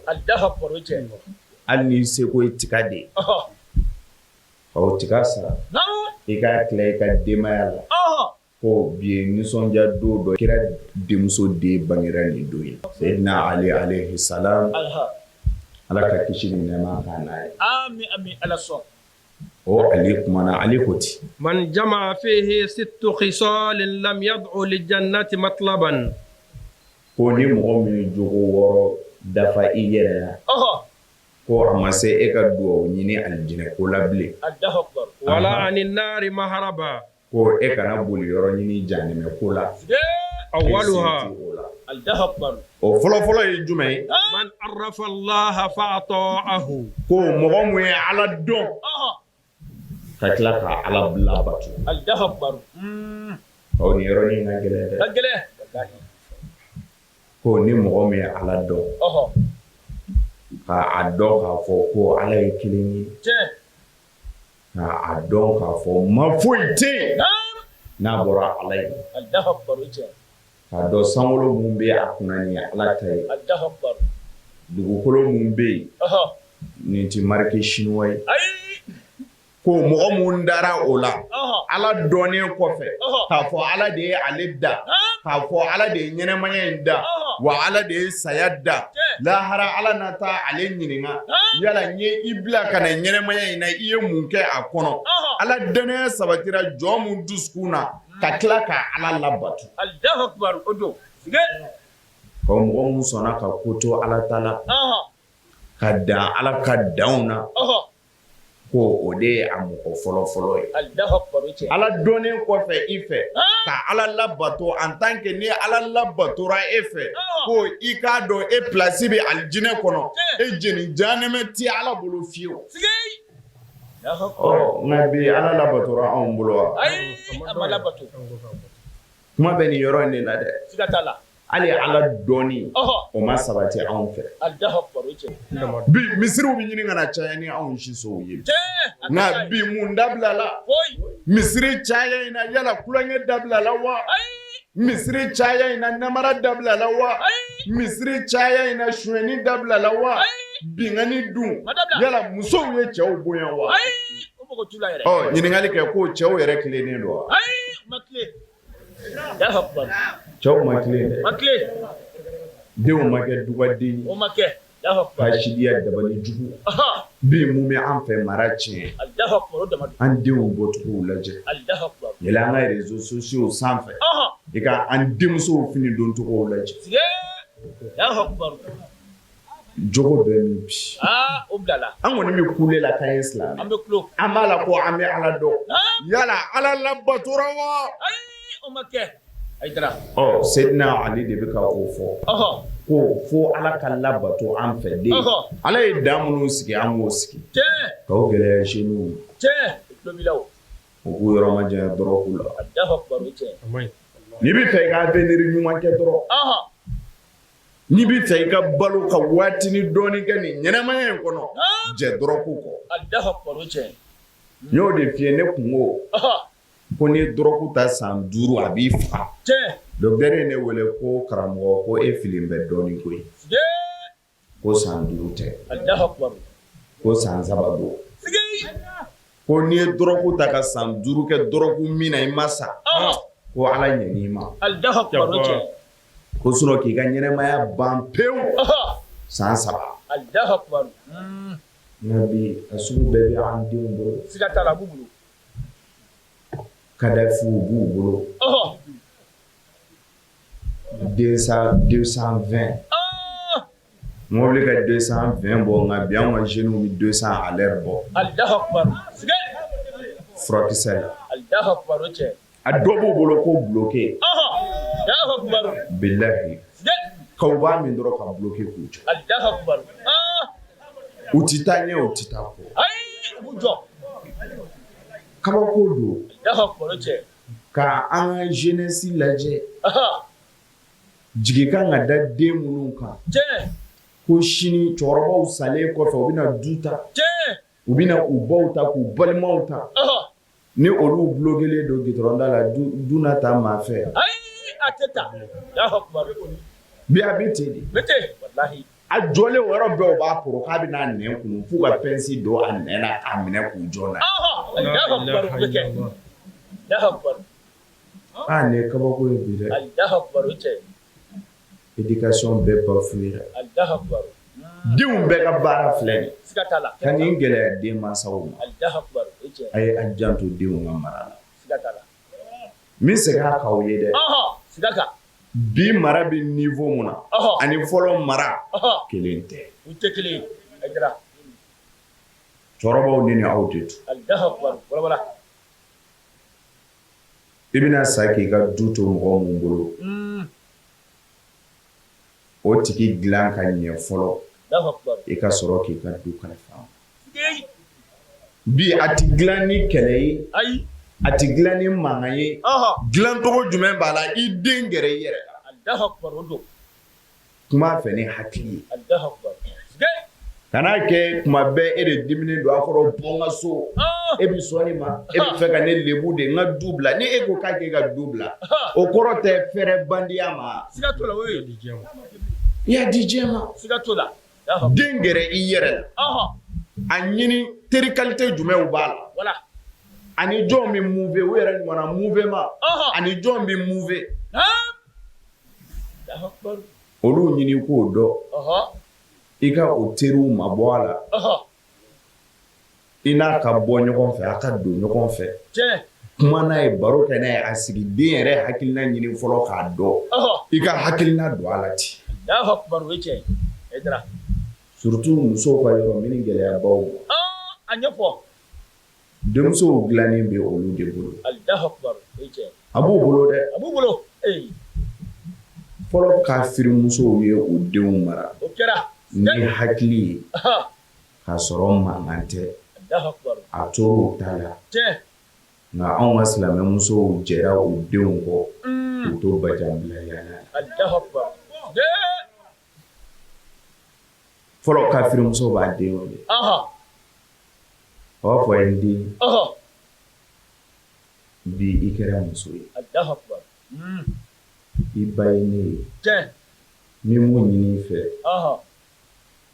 Hali n'i seko ye tiga de ye, ka o tiga san, i k'a tila i ka denbaya la. Ko bi ye nisɔndiya don dɔ, kira denmuso den bangera nin don in, Seyidina Ali aleyihi salam, Ala ka kisi ni nɛɛma k'a n'a ye,
ami ami Ala sɔn.
O Ali kumana, Ali ko ten.
Man jamaa fihi sittu khisalin lam yad'u lijannati matlaban.
Ko ni mɔgɔ min ye jogo wɔɔrɔ dafa i yɛrɛ la.
Ɔhɔ.
Ko a ma se e ka dugawu ɲini alijinɛ ko la bilen.
Alahu akibaru.
Wala ani naari maharaba.
Ko e kana boli yɔrɔ ɲini janɛmɛ ko la.
Awaluha.
Alahu akibaru.
O fɔlɔfɔlɔ ye jumɛn ye?
Man arafa Allaha fa ata'ahu.
Ko mɔgɔ mun ye Ala dɔn. Ka tila ka Ala labato.
Alahu akibaru.
Ɔ nin yɔrɔnin ka gɛlɛn dɛ.
Ka gɛlɛn.
Ko ni mɔgɔ min ye Ala dɔn. Ka a dɔn k'a fɔ ko Ala ye kelen ye.
Tiɲɛ.
Ka a dɔn k'a fɔ ma foyi tɛ yen n'a bɔra Ala ye.
Alahu akibaru o ye tiɲɛ ye.
K'a dɔn sankolo mun bɛ a kunna nin ye Ala ta ye.
Alahu akibaru.
Dugukolo mun bɛ yen. Nin tɛ marque chinois ye.
Ayi.
Ko mɔgɔ mun dara o la, Ala dɔnnen kɔfɛ, k'a fɔ Ala de ye ale da, k'a fɔ Ala de ye ɲɛnamaya in da, wa Ala de ye saya da, lahara Ala na taa ale ɲininka, yala n ye i bila ka na ɲɛnamaya in na, i ye mun kɛ a kɔnɔ? Ala dannaya sabatira jɔn mun dusukun na, ka tila ka Ala labato.
Alahu akibaru o don.
Ɔ mɔgɔ mun sɔnna ka ko to Ala ta la, ka dan Ala ka danw na, ko o de ye a mɔgɔ fɔlɔfɔlɔ ye. Ala dɔnnen kɔfɛ i fɛ, ka Ala labato en tant que ni Ala labatora e fɛ, ko i k'a dɔn e place bɛ alijinɛ kɔnɔ, e jeni jahanɛmɛ tɛ Ala bolo fiyewu. Ɔ nka bi Ala labatora anw bolo wa? Kuma bɛ nin yɔrɔ in de la dɛ. Hali Ala dɔnni o ma sabati anw fɛ. Bi misiriw bɛ ɲini ka na caya ni anw sisow ye. Nka bi mun dabilala? Misiri caya in na yala tulonkɛ dabilala wa? Misiri caya in na namara dabilala wa? Misiri caya in na sonyɛni dabilala wa? Binkanni dun yala musow ye cɛw bonya wa? Ɔ ɲininkali kɛ ko cɛw yɛrɛ tilennen don wa? Cɛw ma tilen dɛ. Denw ma kɛ dugaden ye. Hasidiya dabali jugu bi mun bɛ an fɛ mara tiɲɛ an denw bɔcogow lajɛ yɛlɛ an ka réseaux sociaux sanfɛ i ka an denmusow fini doncogow lajɛ jogo bɛ min bi an kɔni bɛ kule la k'an ye silamɛ an b'a la ko an bɛ Ala dɔn yala Ala labatora wa ɔ Seydina Ali de bɛ ka o fɔ ko fo Ala ka labato an fɛ de Ala ye dan minnu sigi an k'o sigi k'aw gɛlɛya jeunes u k'u yɔrɔ majanya dɔrɔgu la n'i bɛ fɛ i ka avenir ɲuman kɛ dɔrɔn N'i bɛ fɛ i ka balo ka waatinin dɔɔnin kɛ nin ɲɛnamaya in kɔnɔ, jɛ dɔrɔgu kɔ. N y'o de f'i ye ne kun ko, ko n'i ye dɔrɔgu ta san 5 a b'i faga. Docteur ye ne wele ko karamɔgɔ ko e fililen bɛ dɔɔnin koyi. Ko san 5 tɛ. Ko san 3 don. Ko n'i ye dɔrɔgu ta ka san 5 kɛ dɔrɔgu min na i ma sa, ko Ala ɲɛn'i ma.
Alahu akibaru, o ye tiɲɛ ye.
Ko sinon k'i ka ɲɛnamaya ban pewu, san 3.
Alahu akibaru.
Nka bi a sugu bɛɛ bɛ an denw bolo.
Siga t'a la, a b'u bolo.
Kadafiw b'u bolo. 220 mobili ka 220 bɔ, nka bi anw ka jeunes bɛ 200 à l'heure bɔ.
Alahu akibaru.
Furakisɛ la.
Alahu akibaru, o tiɲɛ.
A dɔ b'u bolo ko bloqué.
Alahu akibaru.
Bilahi. Ka u b'a min dɔrɔn ka bloqué k'u jɔ.
Alahu akibaru.
U ti taa ɲɛ, u ti taa kɔ.
Ayi, u b'u jɔ.
Kabako don.
Alahu akibaru, o tiɲɛ.
Ka an ka jeunesse lajɛ. Jigi kan ka da den minnu kan.
Tiɲɛ.
Ko sini cɛkɔrɔbaw salen kɔfɛ u bɛna du ta.
Tiɲɛ.
U bɛna u baw ta k'u balimaw ta. Ni olu bloquélen don goudron da la, du na ta maa fɛ.
Ayi, a tɛ ta. Alahu akibaru.
Bi a bɛ ten de.
Bɛ ten, walahi.
A jɔlen o yɔrɔ bɛɛ u b'a poro k'a bɛna a nɛn kunun f'u ka pince don a nɛn na k'a minɛ k'u jɔ n'a ye.
Alahu akibaru, o bɛ kɛ. Alahu akibaru.
Aa nin ye kabako ye bi dɛ.
Alahu akibaru, o ye tiɲɛ ye.
Éducation bɛɛ bafoué ra.
Alahu akibaru.
Denw bɛɛ ka baara filɛ nin ye.
Siga t'a la.
Ka nin gɛlɛya denmansaw ma.
Alahu akibaru, o ye tiɲɛ ye.
A ye a janto denw ka mara la.
Siga t'a la.
N bɛ segin a kan aw ye dɛ.
Ɔhɔ, siga kan.
Bi mara bɛ niveau mun na, ani fɔlɔ mara kelen tɛ.
U tɛ kelen ye, Hayidara.
Cɛkɔrɔbaw ne ni aw de don.
Alahu akibaru, walawala.
I bɛna sa k'i ka du to mɔgɔ mun bolo, o tigi dilan ka ɲɛ fɔlɔ,
Alahu akibaru.
I ka sɔrɔ k'i ka du kalifa. Bi a tɛ dilan ni kɛlɛ ye.
Ayi.
A tɛ dilan ni mankan ye. Dilancogo jumɛn b'a la? I den gɛrɛ i yɛrɛ la.
Alahu akibaru, o don.
Kuma a fɛ ni hakili ye.
Alahu akibaru.
Kan'a kɛ tuma bɛɛ e de diminen don a kɔrɔ, bɔ n ka so, e bɛ sɔn nin ma, e bɛ fɛ ka ne lebu de, n ka du bila. Ni e ko k'a k'e ka du bila, o kɔrɔ tɛ fɛrɛ bandiya ma.
Siga t'o la, o ye.
I y'a di diɲɛ ma.
Siga t'o la.
Den gɛrɛ i yɛrɛ la. A ɲini teri qualité jumɛnw b'a la.
Voilà.
Ani jɔn bɛ mouver u yɛrɛ ɲɔgɔnna mouvement. Ani jɔn bɛ mouver. Olu ɲini k'o dɔn. I ka o teriw mabɔ a la. I n'a ka bɔ ɲɔgɔn fɛ, a ka don ɲɔgɔn fɛ. Kuma n'a ye, baro kɛ n'a ye, a sigi den yɛrɛ hakilina ɲini fɔlɔ k'a dɔn. I ka hakilina don a la ten. Surtout musow ka yɔrɔ min gɛlɛyabaw.
A ɲɛfɔ.
Denmusow dilannen bɛ olu de bolo. A b'u bolo dɛ.
A b'u bolo.
Fɔlɔ kafirimusow ye u denw mara.
O kɛra.
Ni hakili ye. K'a sɔrɔ mankan tɛ. A tor'u ta la. Nka anw ka silamɛmusow jɛra u denw kɔ. K'u to bajanbilaya la. Fɔlɔ kafirimuso b'a den wele. A b'a fɔ a ye n den. Bi i kɛra muso ye. I ba ye ne ye. N bɛ mun ɲini i fɛ,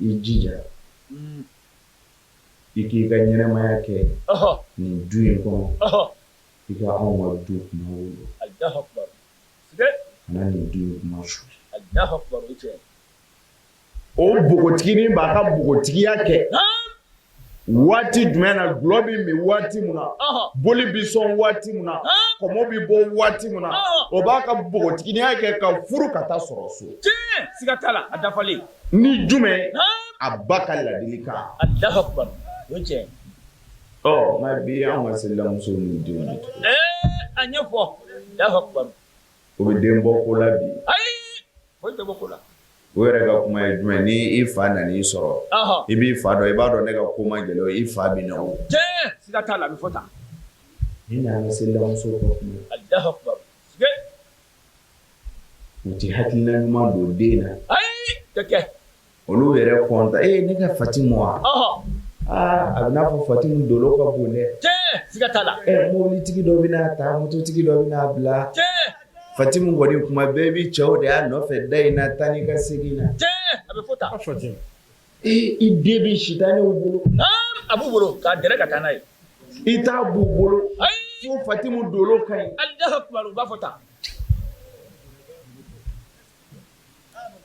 i jija i k'i ka ɲɛnamaya kɛ nin du in kɔnɔ, i ka anw ka du kunnawolo. Kana nin du in kunmasuuli. O npogotiginin b'a ka npogotigiya kɛ waati jumɛn na? Dɔlɔ bɛ min waati min na, boli bɛ sɔn waati min na, kɔmɔ bɛ bɔ waati min na, o b'a ka npogotiginiya kɛ ka furu ka taa sɔrɔ so.
Siga t'a la, a dafalen.
Ni jumɛn? A ba ka ladilikan.
Alahu akibaru, o ye tiɲɛ ye.
Ɔ nka bi anw ka selilamusow n'u denw bɛ cogo di?
A ɲɛfɔ. Alahu akibaru.
O bɛ den bɔ ko la bi.
Ayi, foyi tɛ bɔ ko la.
O yɛrɛ ka kuma ye jumɛn? Ni i fa nana i sɔrɔ, i b'i fa dɔn, i b'a dɔn ne ka ko man gɛlɛn, i fa bɛ na o.
Tiɲɛ, siga t'a la, a bɛ fɔ tan.
Nin y'an ka selilamusow ka kuma ye.
Alahu akibaru.
U tɛ hakilina ɲuman don den na.
Ayi, tɛ kɛ.
Olu yɛrɛ kɔntan, ee ne ka Fatimu wa? Aa a bɛ n'a fɔ Fatimu dolo ka bon dɛ.
Tiɲɛ, siga t'a la.
Ɛ mobilitigi dɔ bɛna ta, mototigi dɔ bɛna bila.
Tiɲɛ.
Fatimu kɔni kuma bɛɛ bi cɛw de y'a nɔfɛ da in na taa ni ka segin na.
Tiɲɛ, a bɛ fɔ tan.
Ee i den bɛ sitanɛw bolo.
A b'u bolo k'a dɛrɛ ka taa n'a ye.
I t'a b'u bolo fo Fatimu dolo ka ɲi.
Alahu akibaru, u b'a fɔ tan.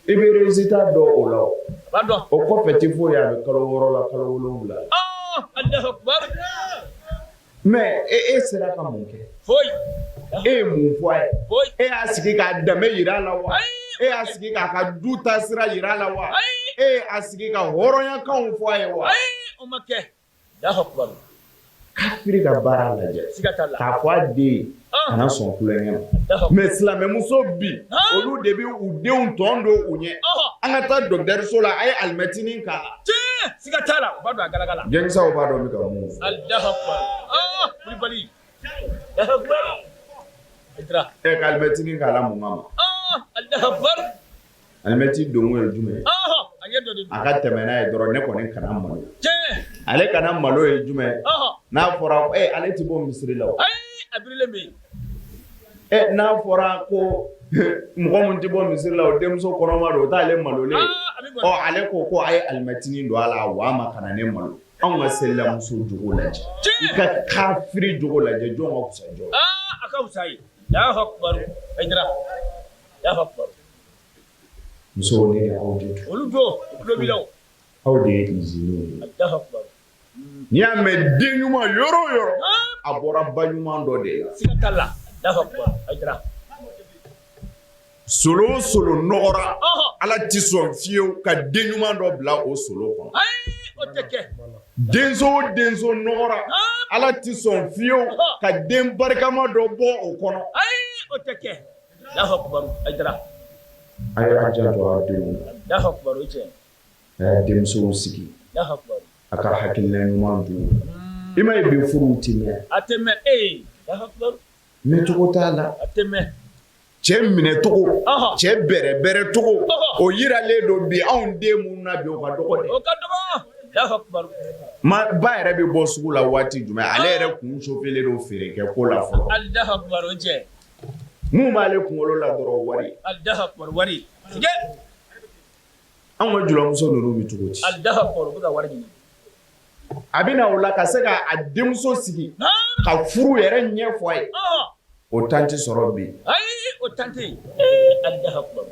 I bɛ résultat dɔn o la o.
A b'a dɔn.
O kɔfɛ ti foyi ye, a bɛ kalo 6 la, kalo 7 la.
Alahu akibaru.
Mais e sera ka mun kɛ?
Foyi.
E ye mun fɔ a ye?
Foyi.
E y'a sigi k'a danbe jira a la wa?
Ayi.
E y'a sigi k'a ka du taasira jira a la wa?
Ayi.
E y'a sigi ka hɔrɔnyakanw fɔ a ye wa?
Ayi, o ma kɛ. Alahu akibaru.
Kafiri ka baara lajɛ.
Siga t'a la.
K'a fɔ a den ye kana sɔn tulonkɛ ma. Mais silamɛmuso bi, olu de bɛ u denw tɔn don u ɲɛ. An ka taa dɔgɔtɔrɔso la, a ye alimɛtinin k'a la.
Tiɲɛ, siga t'a la, u b'a don a galaga la.
Jɛngisaw b'a dɔn n bɛ ka mun fɔ.
Alahu akibaru. Kulibali. Alahu akibaru. Hayidara.
Ɛ ka alimɛtinin k'a la mun kama?
Alahu akibaru.
Alimɛti donko ye jumɛn ye?
A ɲɛ dɔ de don.
A ka tɛmɛ n'a ye dɔrɔn, ne kɔni kana malo.
Tiɲɛ.
Ale kana malo ye jumɛn ye? N'a fɔra ale tɛ bɔ misiri la o.
Ayi, a birilen bɛ yen.
Ɛ n'a fɔra ko mɔgɔ min tɛ bɔ misiri la, o denmuso kɔnɔma don, o t'ale malolen ye. Ɔ ale ko ko a ye alimɛtinin don a la, wa a ma kana ne malo. Anw ka selilamuso jogo lajɛ. I ka kafiri jogo lajɛ, jɔn ka fisa jɔn ye?
A ka fisa ye. Alahu akibaru. Hayidara. Alahu akibaru.
Musow, ne ni aw de don.
Olu don, u tulo b'i la o.
Aw de ye usine ye.
Alahu akibaru.
N'i y'a mɛn den ɲuman yɔrɔ o yɔrɔ, a bɔra ba ɲuman dɔ de la.
Siga t'a la. Alahu akibaru. Hayidara.
Solo o solo nɔgɔra, Ala tɛ sɔn fiyewu ka den ɲuman dɔ bila o solo kɔnɔ.
Ayi, o tɛ kɛ.
Denso o denso nɔgɔra, Ala tɛ sɔn fiyewu ka den barikama dɔ bɔ o kɔnɔ.
Ayi, o tɛ kɛ. Alahu akibaru. Hayidara.
A y'a janto aw denw na.
Alahu akibaru, o ye tiɲɛ ye.
A y'a denmusow sigi.
Alahu akibaru.
A ka hakilina ɲuman d'u ma. I m'a ye bi furuw tɛ mɛn.
A tɛ mɛn ee. Alahu akibaru.
Mɛncogo t'a la.
A tɛ mɛn.
Cɛ minɛcogo, cɛ bɛrɛbɛrɛcogo, o yiralen don bi anw den minnu na bi, o ka dɔgɔ dɛ.
O ka dɔgɔ. Alahu akibaru.
Ma ba yɛrɛ bɛ bɔ sugu la waati jumɛn, ale yɛrɛ kun sofelen don feerekɛ ko la fɔlɔ.
Alahu akibaru, o ye tiɲɛ ye.
Mun b'ale kunkolo la dɔrɔn, wari.
Alahu akibaru, wari. Tigɛ.
Anw ka julamuso ninnu bɛ cogo di?
Alahu akibaru, u bɛ ka wari ɲini.
A bɛ na o la ka se k'a denmuso sigi ka furu yɛrɛ ɲɛfɔ a ye. O temps tɛ sɔrɔ bi.
Ayi, o temps tɛ yen. Alahu akibaru.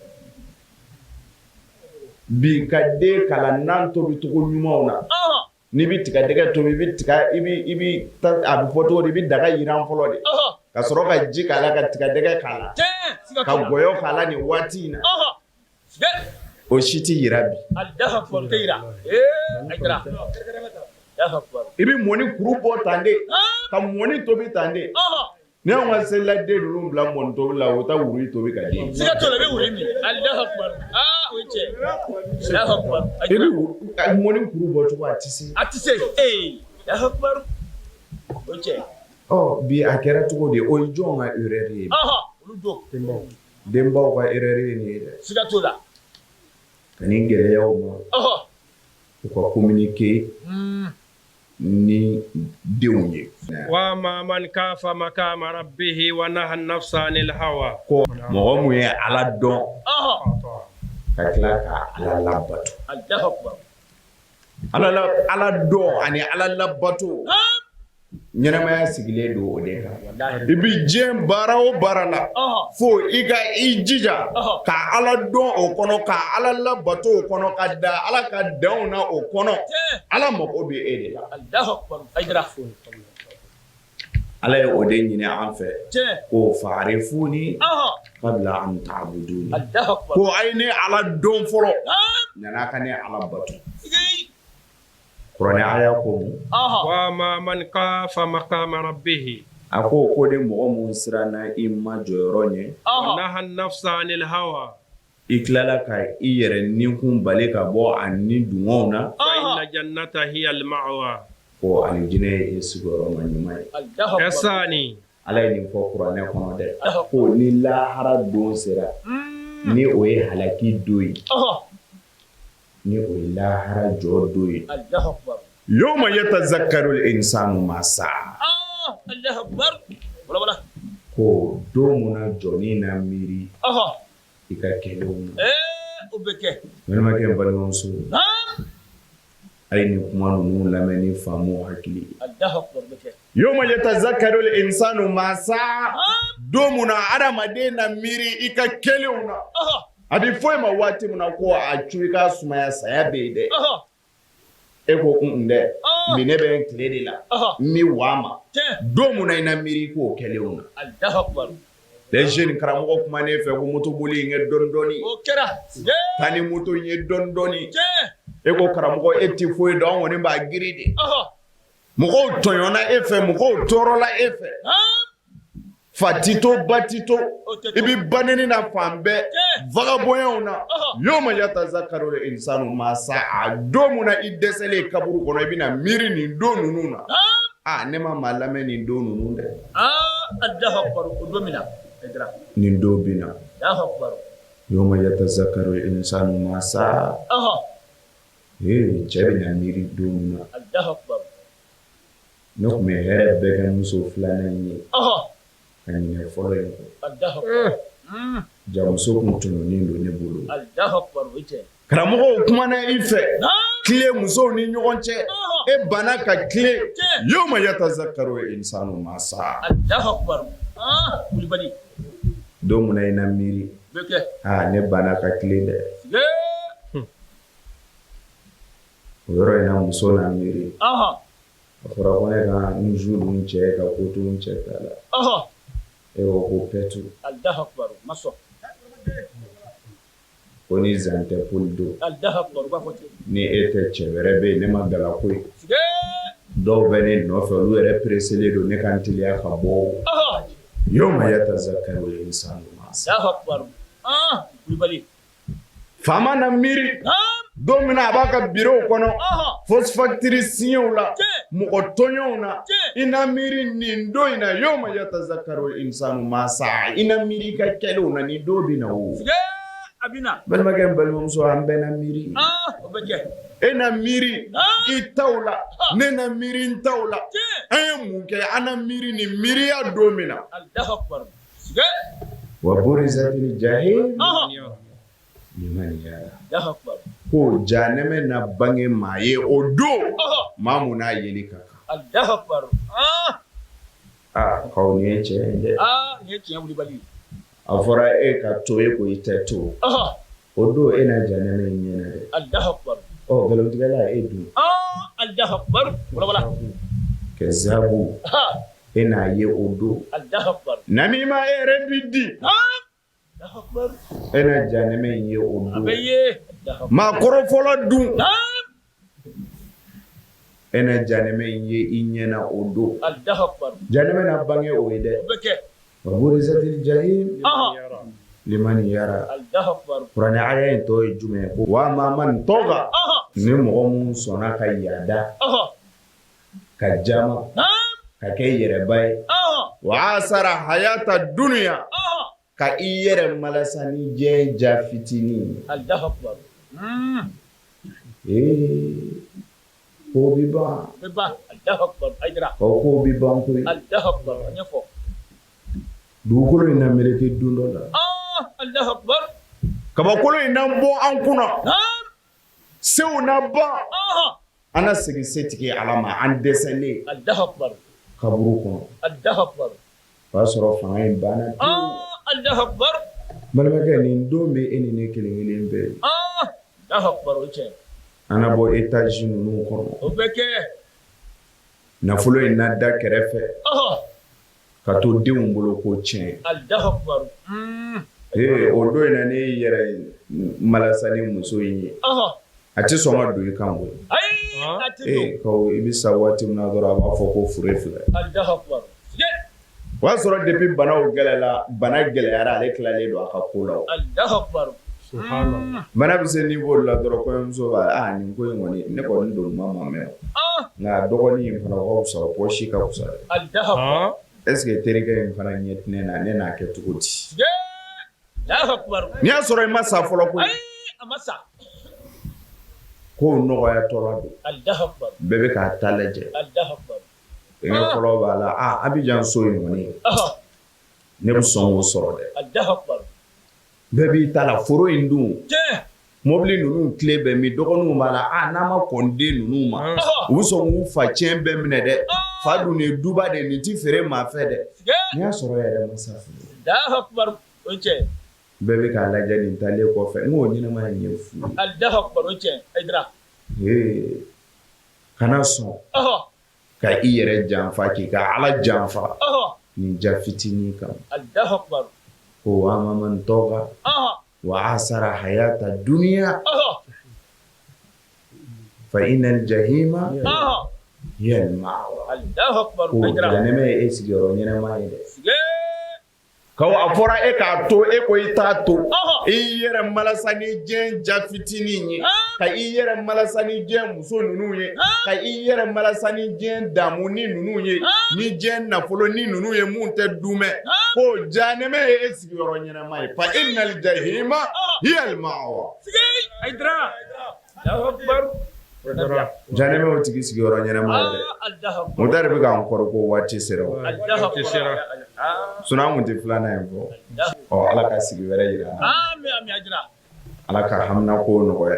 Bi ka den kalan nan tobi cogo ɲumanw na. N'i bɛ tigadɛgɛ tobi, i bɛ tiga i bɛ i bɛ a bɛ fɔ cogo di, i bɛ daga yiran fɔlɔ de. Ka sɔrɔ ka ji k'a la, ka tigadɛgɛ k'a la. Ka gɔyɔ k'a la nin waati in na. O si tɛ yira bi.
Alahu akibaru, o tɛ yira. Ee, Hayidara. Alahu akibaru.
I bɛ mɔni kuru bɔ tan de, ka mɔni tobi tan de. Ni anw ka seliladen ninnu bila mɔni tobi la, u bɛ taa wuri tobi ka di.
Siga t'o la, i bɛ wuri min. Alahu akibaru. Aa, o ye tiɲɛ ye. Alahu akibaru.
I bɛ mɔni kuru bɔ cogo, a tɛ se.
A tɛ se. Ee, Alahu akibaru. O ye tiɲɛ ye.
Ɔ bi a kɛra cogo di? O ye jɔn ka erreur ye?
Olu don.
Denbaw ka erreur ye nin ye dɛ.
Siga t'o la.
Ka nin gɛlɛyaw ma. U ka communiquer ni denw ye.
Wa amma man kafa makama rabbihi wa naha nafsa anil hawa.
Ko mɔgɔ mun ye Ala dɔn, ka tila ka Ala labato.
Alahu akibaru.
Ala dɔn ani Ala labato. Ɲɛnamaya sigilen don o de kan. I bɛ diɲɛ baara o baara la, fo i ka i jija ka Ala dɔn o kɔnɔ, ka Ala labato o kɔnɔ, ka da Ala ka danw na o kɔnɔ. Ala mago bɛ e de la.
Alahu akibaru. Hayidara.
Ala ye o de ɲini an fɛ. Ko fa'arifuni qabla an ta'buduni.
Alahu akibaru.
Ko a ye ne Ala dɔn fɔlɔ, yan'a ka ne Ala bato. Kuranɛ aya ko mun?
Wa amma man kafa makama rabbihi.
A ko ko ni mɔgɔ mun siranna i ma jɔyɔrɔ ɲɛ.
Wa naha nafsa anil hawa.
I tilala ka i yɛrɛ nikun bali ka bɔ a ni dungɔw na.
Fa inna jannata hiya al ma'wa.
Ko alijinɛ ye i sigiyɔrɔma ɲuman ye.
Ɛsani.
Ala ye nin fɔ kuranɛ kɔnɔ dɛ. Ko ni lahara don sera, ni o ye halaki don ye. Ni o ye lahara jɔ don ye.
Alahu akibaru.
Yawma yatazakkaru al-insanu ma sa'a.
Alahu akibaru. Wala wala.
Ko don mun na jɔnni na miiri. I ka kɛlenw na.
Ee, o bɛ kɛ.
Balimakɛ, balimamuso. A ye nin kuma ninnu lamɛn ni faamu hakili ye.
Alahu akibaru, o bɛ kɛ.
Yoma yatazakkaru insanu ma sa'a, don mun na adamaden na miiri i ka kɛlenw na. A bɛ fɔ e ma waati min na ko a cu i ka sumaya, saya bɛ yen dɛ, e ko un dɛ, minɛ bɛ n tile de la, n bɛ wa ma. Don mun na i na miiri k'o kɛlenw na. Les jeunes, karamɔgɔ kuma ne fɛ ko moto boli in kɛ dɔɔni dɔɔni, taa ni moto in ye dɔɔni dɔɔni. E ko karamɔgɔ, e tɛ foyi dɔn, an kɔni b'a giri de. Mɔgɔw tɔɲɔna e fɛ, mɔgɔw tɔɔrɔla e fɛ, fa ti to, ba ti to, i bɛ baneni na fan bɛɛ, vagabondyaw na. Yoma yatazakkaru insanu ma sa'a, don mun na i dɛsɛlen kaburu kɔnɔ, i bɛna miiri nin don ninnu na. Aa, ne ma maa lamɛn nin don ninnu dɛ. Nin don bɛ na. Yoma yatazakkaru insanu ma sa'a. Ee, cɛ bɛna miiri don min na, ne tun bɛ hɛrɛ bɛɛ kɛ muso filanan in ye ka ɲinɛ fɔlɔ in kɔ. Ja muso tun tɔɲɔnen don ne bolo. Karamɔgɔw kumana i fɛ, tile musow ni ɲɔgɔn cɛ, e banna ka tilen. Yoma yatazakkaru insanu ma sa'a, don min na i na miiri, aa, ne banna ka tilen dɛ. O yɔrɔ in na, muso na miiri, a fɔra ko ne ka n ju don cɛ ka ko to n cɛ ta la, e ko ko pɛtu ko ni zan tɛ poli don, ni e tɛ cɛ wɛrɛ bɛ yen, ne ma gala koyi. Dɔw bɛ ne nɔfɛ, olu yɛrɛ pereselen don ne ka n teliya ka bɔ. Yoma yatazakkaru insanu ma Faama na miiri don min na a b'a ka bureau kɔnɔ, fausse facture signéw la, mɔgɔ tɔɲɔw na, i na miiri nin don in na. Yoma yatazakkaru insanu ma sa'a, i na miiri i ka kɛlenw na. Nin don bɛ na o, balimakɛ n balimamuso, an bɛɛ na miiri. E na miiri i taw la, ne na miiri n taw la. An ye mun kɛ? An na miiri nin miiriya don min na. Wa burizatil jahim liman yara, ko jahanɛmɛ na bange maa ye o don, maa mun n'a yeli ka kan. Aa, kaw, nin ye tiɲɛ ye dɛ. A fɔra e ka to, e ko i tɛ to. O don e na jahanɛmɛ in ɲɛna dɛ. Ɔ, nkalontigɛla, e dun kɛzabu, e n'a ye o don. Namima, e yɛrɛ bi di, e na jahanɛmɛ in ye o don. Maa kɔrɔfɔla dun, e na jahanɛmɛ in ye i ɲɛna o don. Jahanɛmɛ na bange o ye dɛ. Wa burizatil jahim liman yara. Kuranɛ aya in tɔ ye jumɛn ye? Ko wa amma man taga, ni mɔgɔ min sɔnna ka yaada, ka jama, ka kɛ yɛrɛba ye, wa asara hayata dunya, ka i yɛrɛ malasa ni diɲɛ ja fitinin ye. Ee, ko bɛ ban, o ko bɛ ban koyi. Dugukolo in na meleke don dɔ la, kabakolo in na bɔ an kunna, sew na ban, an na segin setigi Ala ma, an dɛsɛlen kaburu kɔnɔ. O y'a sɔrɔ fanga in banna pewu. Balimakɛ, nin don bɛ e ni ne kelen kelen bɛɛ ye. An na bɔ étage ninnu kɔnɔ, nafolo in na da kɛrɛfɛ ka to denw bolo ko tiɲɛ. Ee, o don in na, ne yɛrɛ malasa ni muso in ye, a tɛ sɔn ka don i kan koyi. Ee, i bɛ sa waati min na dɔrɔn, a b'a fɔ ko fure filɛ. O y'a sɔrɔ depuis banaw gɛlɛla, bana gɛlɛyara, ale tilalen don a ka ko la. Bana bɛ se niveau la dɔrɔn, kɔɲɔmuso b'a aa nin ko in kɔni, ne kɔni don ma ma mɛn, nka dɔgɔnin in fana ka fisa, poche ka fisa dɛ. Est ce que terikɛ in fana ɲɛ tɛ ne na, ne n'a kɛ cogo di? N'i y'a sɔrɔ i ma sa fɔlɔ koyi, kow nɔgɔyatɔla don, bɛɛ bɛ k'a ta lajɛ. Denkɛ fɔlɔ b'a la, aa, Abidjan so in kɔni, ne bɛ sɔn k'o sɔrɔ dɛ. Bɛɛ b'i ta la, foro in dun, mobili ninnu clé bɛ min? Dɔgɔninw b'a la, aa, n'an ma kɔn den ninnu ma, u bɛ sɔn k'u fa tiɲɛ bɛɛ minɛ dɛ. Fa dun ye duba de nin tɛ feere maa fɛ dɛ n'i y'a sɔrɔ yɛrɛ masa fɛ bɛɛ bɛ k'a lajɛ nin taalen kɔfɛ n k'o ɲɛnamaya in ye fu ye kana sɔn ka i yɛrɛ janfa k'i ka Ala janfa nin ja fitinin kama ko wa amma man tɔga wa asara hayata duniya fa inal jahima hiya al ma'wa ko jahanama ye e sigiyɔrɔ ɲɛnama ye dɛ. Kaw a fɔra e k'a to e ko i t'a to i yɛrɛ malasa ni diɲɛ ja fitinin ye ka i yɛrɛ malasa ni diɲɛ muso ninnu ye ka i yɛrɛ malasa ni diɲɛ damu ni ninnu ye ni diɲɛ nafolo ni ninnu ye mun tɛ dumɛ ko jahanama ye e sigiyɔrɔ ɲɛnama ye fa innal jahima hiyal ma'wa Jahanama y'o tigi sigiyɔrɔ ɲɛnama ye dɛ Mutari bɛ k'an kɔrɔ ko waati sera sinon an tun tɛ filanan in fɔ ɔ Ala ka sigi wɛrɛ jira an na Ala ka haminako nɔgɔya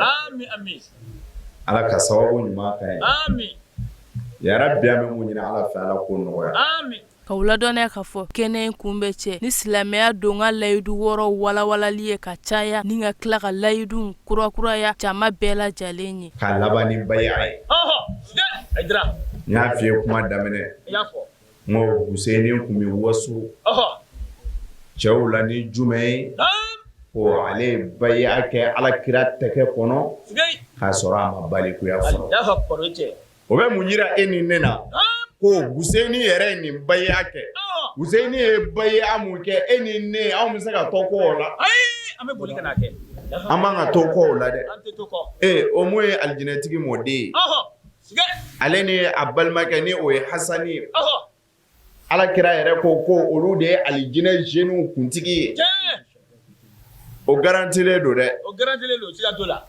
Ala ka sababu ɲuman k'an ye yarabi an bɛ mun ɲini Ala fɛ Ala k'o nɔgɔya.
K'aw ladɔnniya k'a fɔ kɛnɛ in kun bɛ cɛ ni silamɛya donkan layidu wɔɔrɔ walawalali ye ka caya ni ka tila ka layidu kurakuraya jama bɛɛ lajɛlen ye.
K'a laban ni baya ye. N y'a f'i ye kuma daminɛ, n ko Huseyini tun bɛ waso cɛw la ni jumɛn ye? Ko ale ye baya kɛ Ala kira tɛgɛ kɔnɔ k'a sɔrɔ a ma balikuya fɔlɔ. O bɛ mun jira e ni ne na ko Huseyini yɛrɛ ye nin baya kɛ Huseyini ye baya mun kɛ e ni ne anw bɛ se ka to kɔ o la
an bɛ boli ka n'a kɛ
an man ka to kɔ o la dɛ ee o mun ye alijinɛtigi mɔden ye ale ni a balimakɛ ni o ye Hasani ye Ala kira yɛrɛ ko ko olu de ye alijinɛ jeunes kuntigi ye o garantilen don dɛ
o garantilen don siga t'o la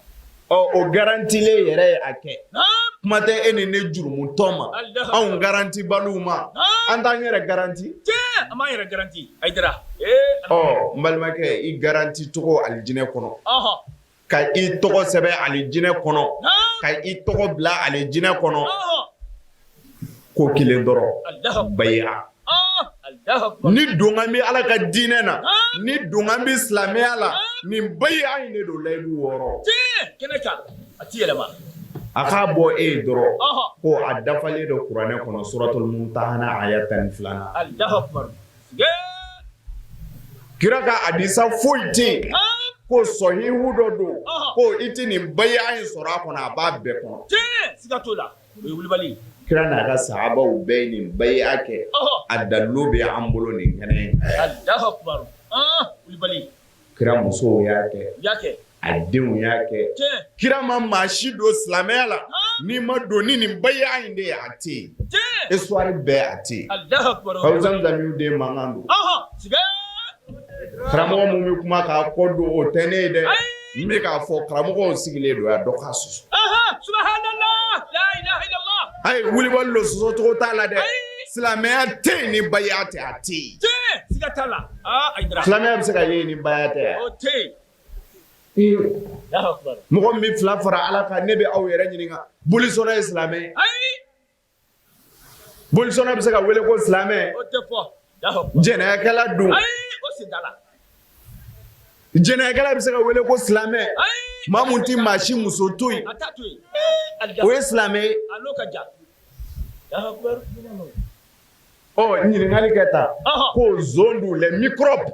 ɔ o garantilen yɛrɛ ye a kɛ kuma tɛ e ni ne jurumutɔ ma anw garantibaliw ma an t'an yɛrɛ garanti
an b'an yɛrɛ garanti Hayidara
ɔ n balimakɛ i garanti cogo alijinɛ kɔnɔ ka i tɔgɔ sɛbɛn alijinɛ kɔnɔ ka i tɔgɔ bila alijinɛ kɔnɔ ko kelen dɔrɔn baya ni donkan bɛ ala ka diinɛ na ni donkan bɛ silamɛya la nin baya in de don layidu wɔɔrɔ
a ti yɛlɛma
a k'a bɔ e ye dɔrɔn ko a dafalen don kuranɛ kɔnɔ suratul mumtahana aya 12nan Kira ka hadisa foyi tɛ yen ko sɔhihu dɔ don ko i tɛ nin baya in sɔrɔ a kɔnɔ a b'a bɛɛ kɔnɔ
siga t'o la o ye wulibali
kira n'a ka sahabaw bɛɛ ye nin baya kɛ a dalilu bɛ an bolo nin kɛnɛ in
kan wulibali
Kira musow y'a kɛ a denw y'a kɛ kira ma maa si don silamɛya la n'i ma don ni nin baya in de ye a tɛ yen histoire bɛɛ a tɛ yen Zamzamiw den mankan don karamɔgɔ min bɛ kuma k'a kɔ don o tɛ ne ye dɛ n bɛ k'a fɔ karamɔgɔw sigilen don yan dɔ k'a sɔsɔ ayi wulibali don sɔsɔcogo t'a la dɛ silamɛya tɛ yen ni baya tɛ a tɛ yen
siga t'a la
silamɛya bɛ se ka ye ni baya tɛ mɔgɔ min bɛ fila fara ala kan ne bɛ aw yɛrɛ ɲininka bolisɔnna ye silamɛ ye bolisɔnna bɛ se ka wele ko silamɛ jɛnɛyakɛla dun jɛnɛyakɛla bɛ se ka wele ko silamɛ maa mun tɛ maa si muso to yen o ye silamɛ ye Ɔ ɲininkali kɛ tan ko zon dun les microbes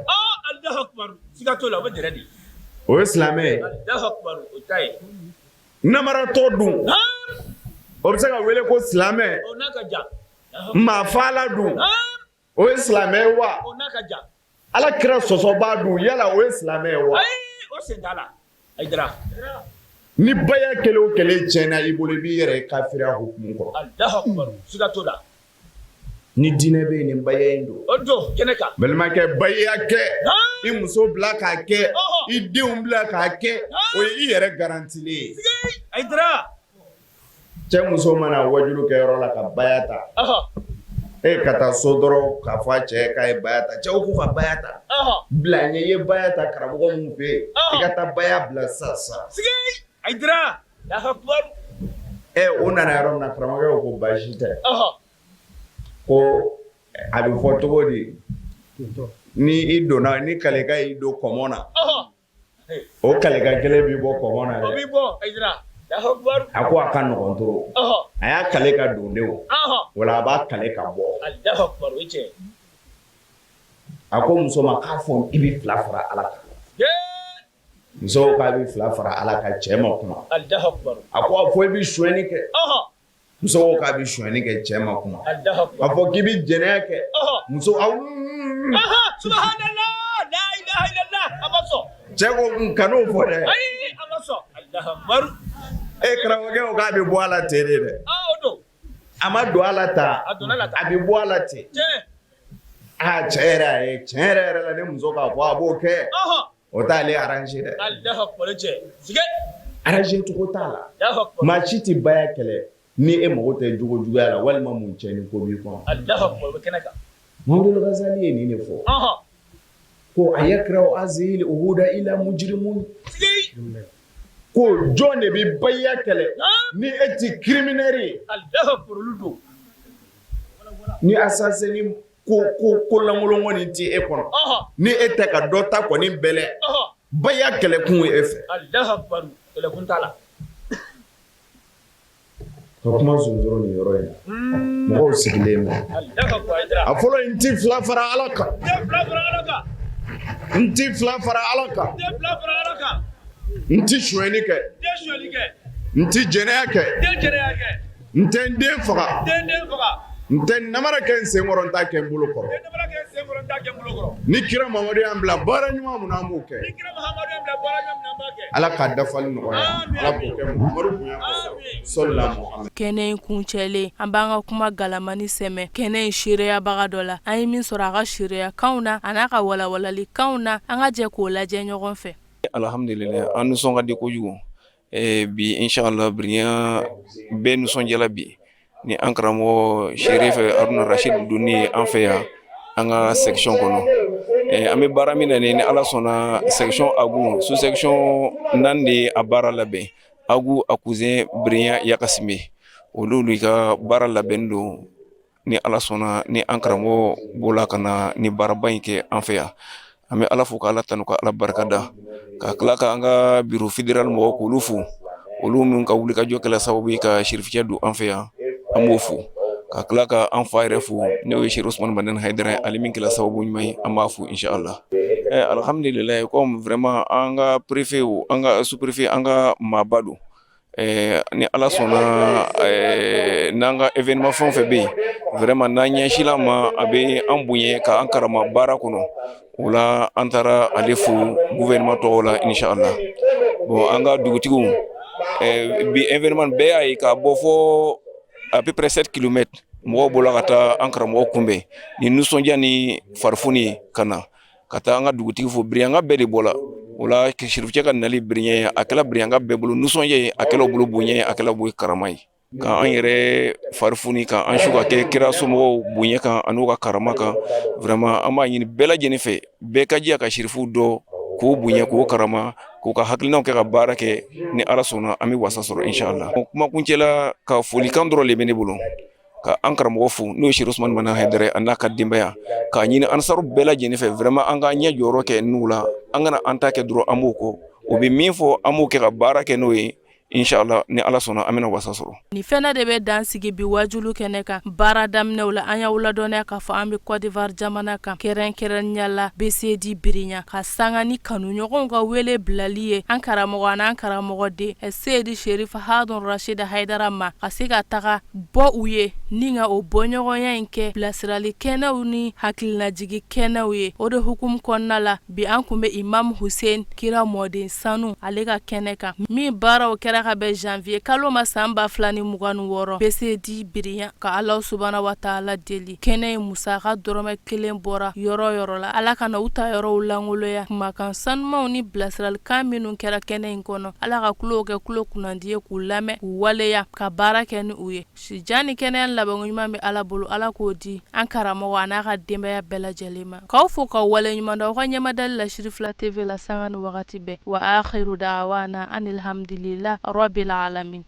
siga t'o la o bɛ dɛrɛ de
o ye silamɛ ye
o ta ye
namaratɔ dun o bɛ se ka wele ko silamɛ
o n'a ka jan
maafaala dun o ye silamɛ ye wa
o n'a ka jan
Ala kira sɔsɔbaa dun yala o ye silamɛ ye wa
o sen t'a la Hayidara
ni baya kelen o kelen tiɲɛna i bolo i b'i yɛrɛ ye kafiriya hukumu kɔrɔ
Alahu akibaru siga t'o la
ni diinɛ bɛ yen nin baya in don
o don kɛnɛ kan
balimakɛ baya kɛ i muso bila k'a kɛ i denw bila k'a kɛ o ye i yɛrɛ garantilen ye
Hayidara
Cɛ muso mana wajulu kɛ yɔrɔ la ka baya ta e ka taa so dɔrɔn k'a fɔ a cɛ k'a ye baya ta cɛw k'u ka baya ta bila ɲɛ i ye baya ta karamɔgɔ min fɛ yen i ka taa baya bila sisan sisan o nana yɔrɔ min na karamɔgɔkɛ ko baasi tɛ. Ko a bɛ fɔ cogo di ni i donna ni kalekan y'i don kɔmɔ na o kalekan kelen b'i bɔ kɔmɔ na dɛ a ko a ka nɔgɔn trop a y'a kale ka don de o wala a b'a kale ka bɔ a ko muso ma k'a fɔ i bɛ fila fara Ala kan muso ko k'a bɛ fila fara Ala kan cɛ ma kuma a ko a fɔ i bɛ sonyɛni kɛ muso ko k'a bɛ sonyɛni kɛ cɛ ma kuma a fɔ k'i bɛ jɛnɛya kɛ muso aw cɛ ko kan'o fɔ dɛ e karamɔgɔkɛ ko k'a bɛ bɔ a la ten de dɛ a ma don a la tan a bɛ bɔ a la ten aa cɛ yɛrɛ a ye tiɲɛ yɛrɛ yɛrɛ la ne muso k'a fɔ a b'o kɛ o t'ale arranger dɛ arranger cogo t'a la maa si tɛ baya kɛlɛ ni e mago tɛ jogo juguya la walima mun cɛ ni ko b'i kɔnɔ Muhamadu Ghazali ye nin de fɔ ko a yakrahu hazihil uhuda ila mujrimun ko jɔn de bɛ baya kɛlɛ ni e tɛ criminel ye ni assassin ni ko ko ko lankolon kɔni tɛ e kɔnɔ ni e tɛ ka dɔ ta kɔni bɛlɛ baya kɛlɛkun ye e fɛ
kɛlɛkun t'a la
ka kuma sonsoro nin yɔrɔ in na mɔgɔw sigilen bɛ a fɔlɔ n ti fila fara ala kan n ti fila fara ala kan n ti sonyɛni kɛ n ti jɛnɛya kɛ n tɛ n den faga n tɛ namara kɛ n senkɔrɔ n t'a kɛ n bolo kɔrɔ ni kira Mamadu y'an bila baara ɲuman min na an b'o kɛ Ala k'a dafali nɔgɔya Ala k'o kɛ Muhamadu bonya kosɔn sɔlila Muhamadu.
Kɛnɛ in kuncɛlen an b'an ka kuma galamani sɛmɛ kɛnɛ in seereyabaga dɔ la an ye min sɔrɔ a ka seereyakanw na a n'a ka walawalalikanw na an ka jɛ k'o lajɛ ɲɔgɔn fɛ.
Alihamudulila an nisɔn ka di kojugu bi inshallah Biriɲa bɛɛ nisɔndiyala bi ni an karamɔgɔ Serif Haruna Rashid donni ye an fɛ yan an ka section kɔnɔ an bɛ baara min na ni Ala sɔnna section Agu sous section naani de ye a baara labɛn Agu Akuzɛn Biriɲa Yakasimɛ olu ka baara labɛn don ni Ala sɔnna ni an karamɔgɔ bɔla ka na ni baaraba in kɛ an fɛ yan an bɛ Ala fo ka Ala tanu ka Ala barika da ka tila ka an ka bureau fédéral mɔgɔw k'olu fo olu minnu ka wulikajɔ kɛla sababu ye ka sirificɛ don an fɛ yan an b'o fo ka tila ka an fa yɛrɛ fo n'o ye Serifu Usumani Madani Hayidara ye ale min kɛla sababu ɲuman ye an b'a fo inshallah alhamdulilayi comme vraiment an ka préfet an ka sous préfet an ka maaba don Ni ala sɔnna n'an ka événement fɛn o fɛn bɛ yen vraiment n'an ɲɛsinla a ma a bɛ an bonya ka an karama baara kɔnɔ o la an taara ale fo gouvernement tɔgɔ la inshallah bon an ka dugutigiw bi événement bɛɛ y'a ye k'a bɔ fo à peu près 7 kilomètres mɔgɔw bɔra ka taa an karamɔgɔ kunbɛn ni nisɔndiya ni farifoni ye ka na ka taa an ka dugutigi fo Biriɲanka bɛɛ de bɔla o la sirificɛ ka nali Biriɲa ye a kɛla Biriɲanka bɛɛ bolo nisɔndiya ye a kɛla bolo bonya ye a kɛla bolo karama ye ka an yɛrɛ fari foni ka an su ka kɛ kira somɔgɔw bonya kan an'u ka karama kan vraiment an b'a ɲini bɛɛ lajɛlen fɛ bɛɛ ka jija ka sirifu dɔn k'o bonya k'o karama k'u ka hakilinaw kɛ ka baara kɛ ni ala sɔnna an bɛ wasa sɔrɔ inshallah kumakuncɛ la ka folikan dɔrɔn de bɛ ne bolo ka an karamɔgɔ fo n'o ye Serifu Usumani Madani Hayidara a n'a ka denbaya k'a ɲini ansaru bɛɛ lajɛlen fɛ vraiment an k'an ɲɛ jɔyɔrɔ kɛ n'u la an kana an ta kɛ dɔrɔn an b'o kɔ o bɛ min fɔ an b'o kɛ ka baara kɛ n'o ye inshallah ni ala sɔnna an bɛna wasa sɔrɔ.
Nin fɛnɛ de bɛ dan sigi bi wajulu kɛnɛ kan baara daminɛw la an y'aw ladɔnniya k'a fɔ an bɛ Côte d'Ivoire jamana kan kɛrɛnkɛrɛnnenya la BCD Biriɲa ka sanga ni kanuɲɔgɔnw ka wele bilali ye an karamɔgɔ an'an karamɔgɔden Seyidi Serif Haruna Rashid Hayidara ma ka se ka taga bɔ u ye ni ka o bɔɲɔgɔnya in kɛ bilasirali kɛnɛw ni hakilinajigi kɛnɛw ye o de hukumu kɔnɔna la bi an tun bɛ Imam Hussein kira mɔden sanu ale ka kɛnɛ kan min baaraw kɛra ka bɛn janvier kalo ma san 2026 BCD Biriɲa ka Ala subahana wa taala deli kɛnɛ in musaka dɔrɔmɛ kelen bɔra yɔrɔ yɔrɔ la Ala kana u ta yɔrɔw lankolonya kumakan sanumanw ni bilasiralikan minnu kɛra kɛnɛ in kɔnɔ Ala ka tulow kɛ tulo kunnandi ye k'u lamɛn k'u waleya ka baara kɛ ni u ye sijan ni kɛnɛya labanko ɲuman bɛ Ala bolo Ala k'o di an karamɔgɔ a n'a ka denbaya bɛɛ lajɛlen ma k'aw fo k'aw waleɲuman dɔn aw ka ɲɛmadali la Sirifila TV la sanga ni wagati bɛɛ wa akhiru da'wana anil hamdulillah rabbil alamin.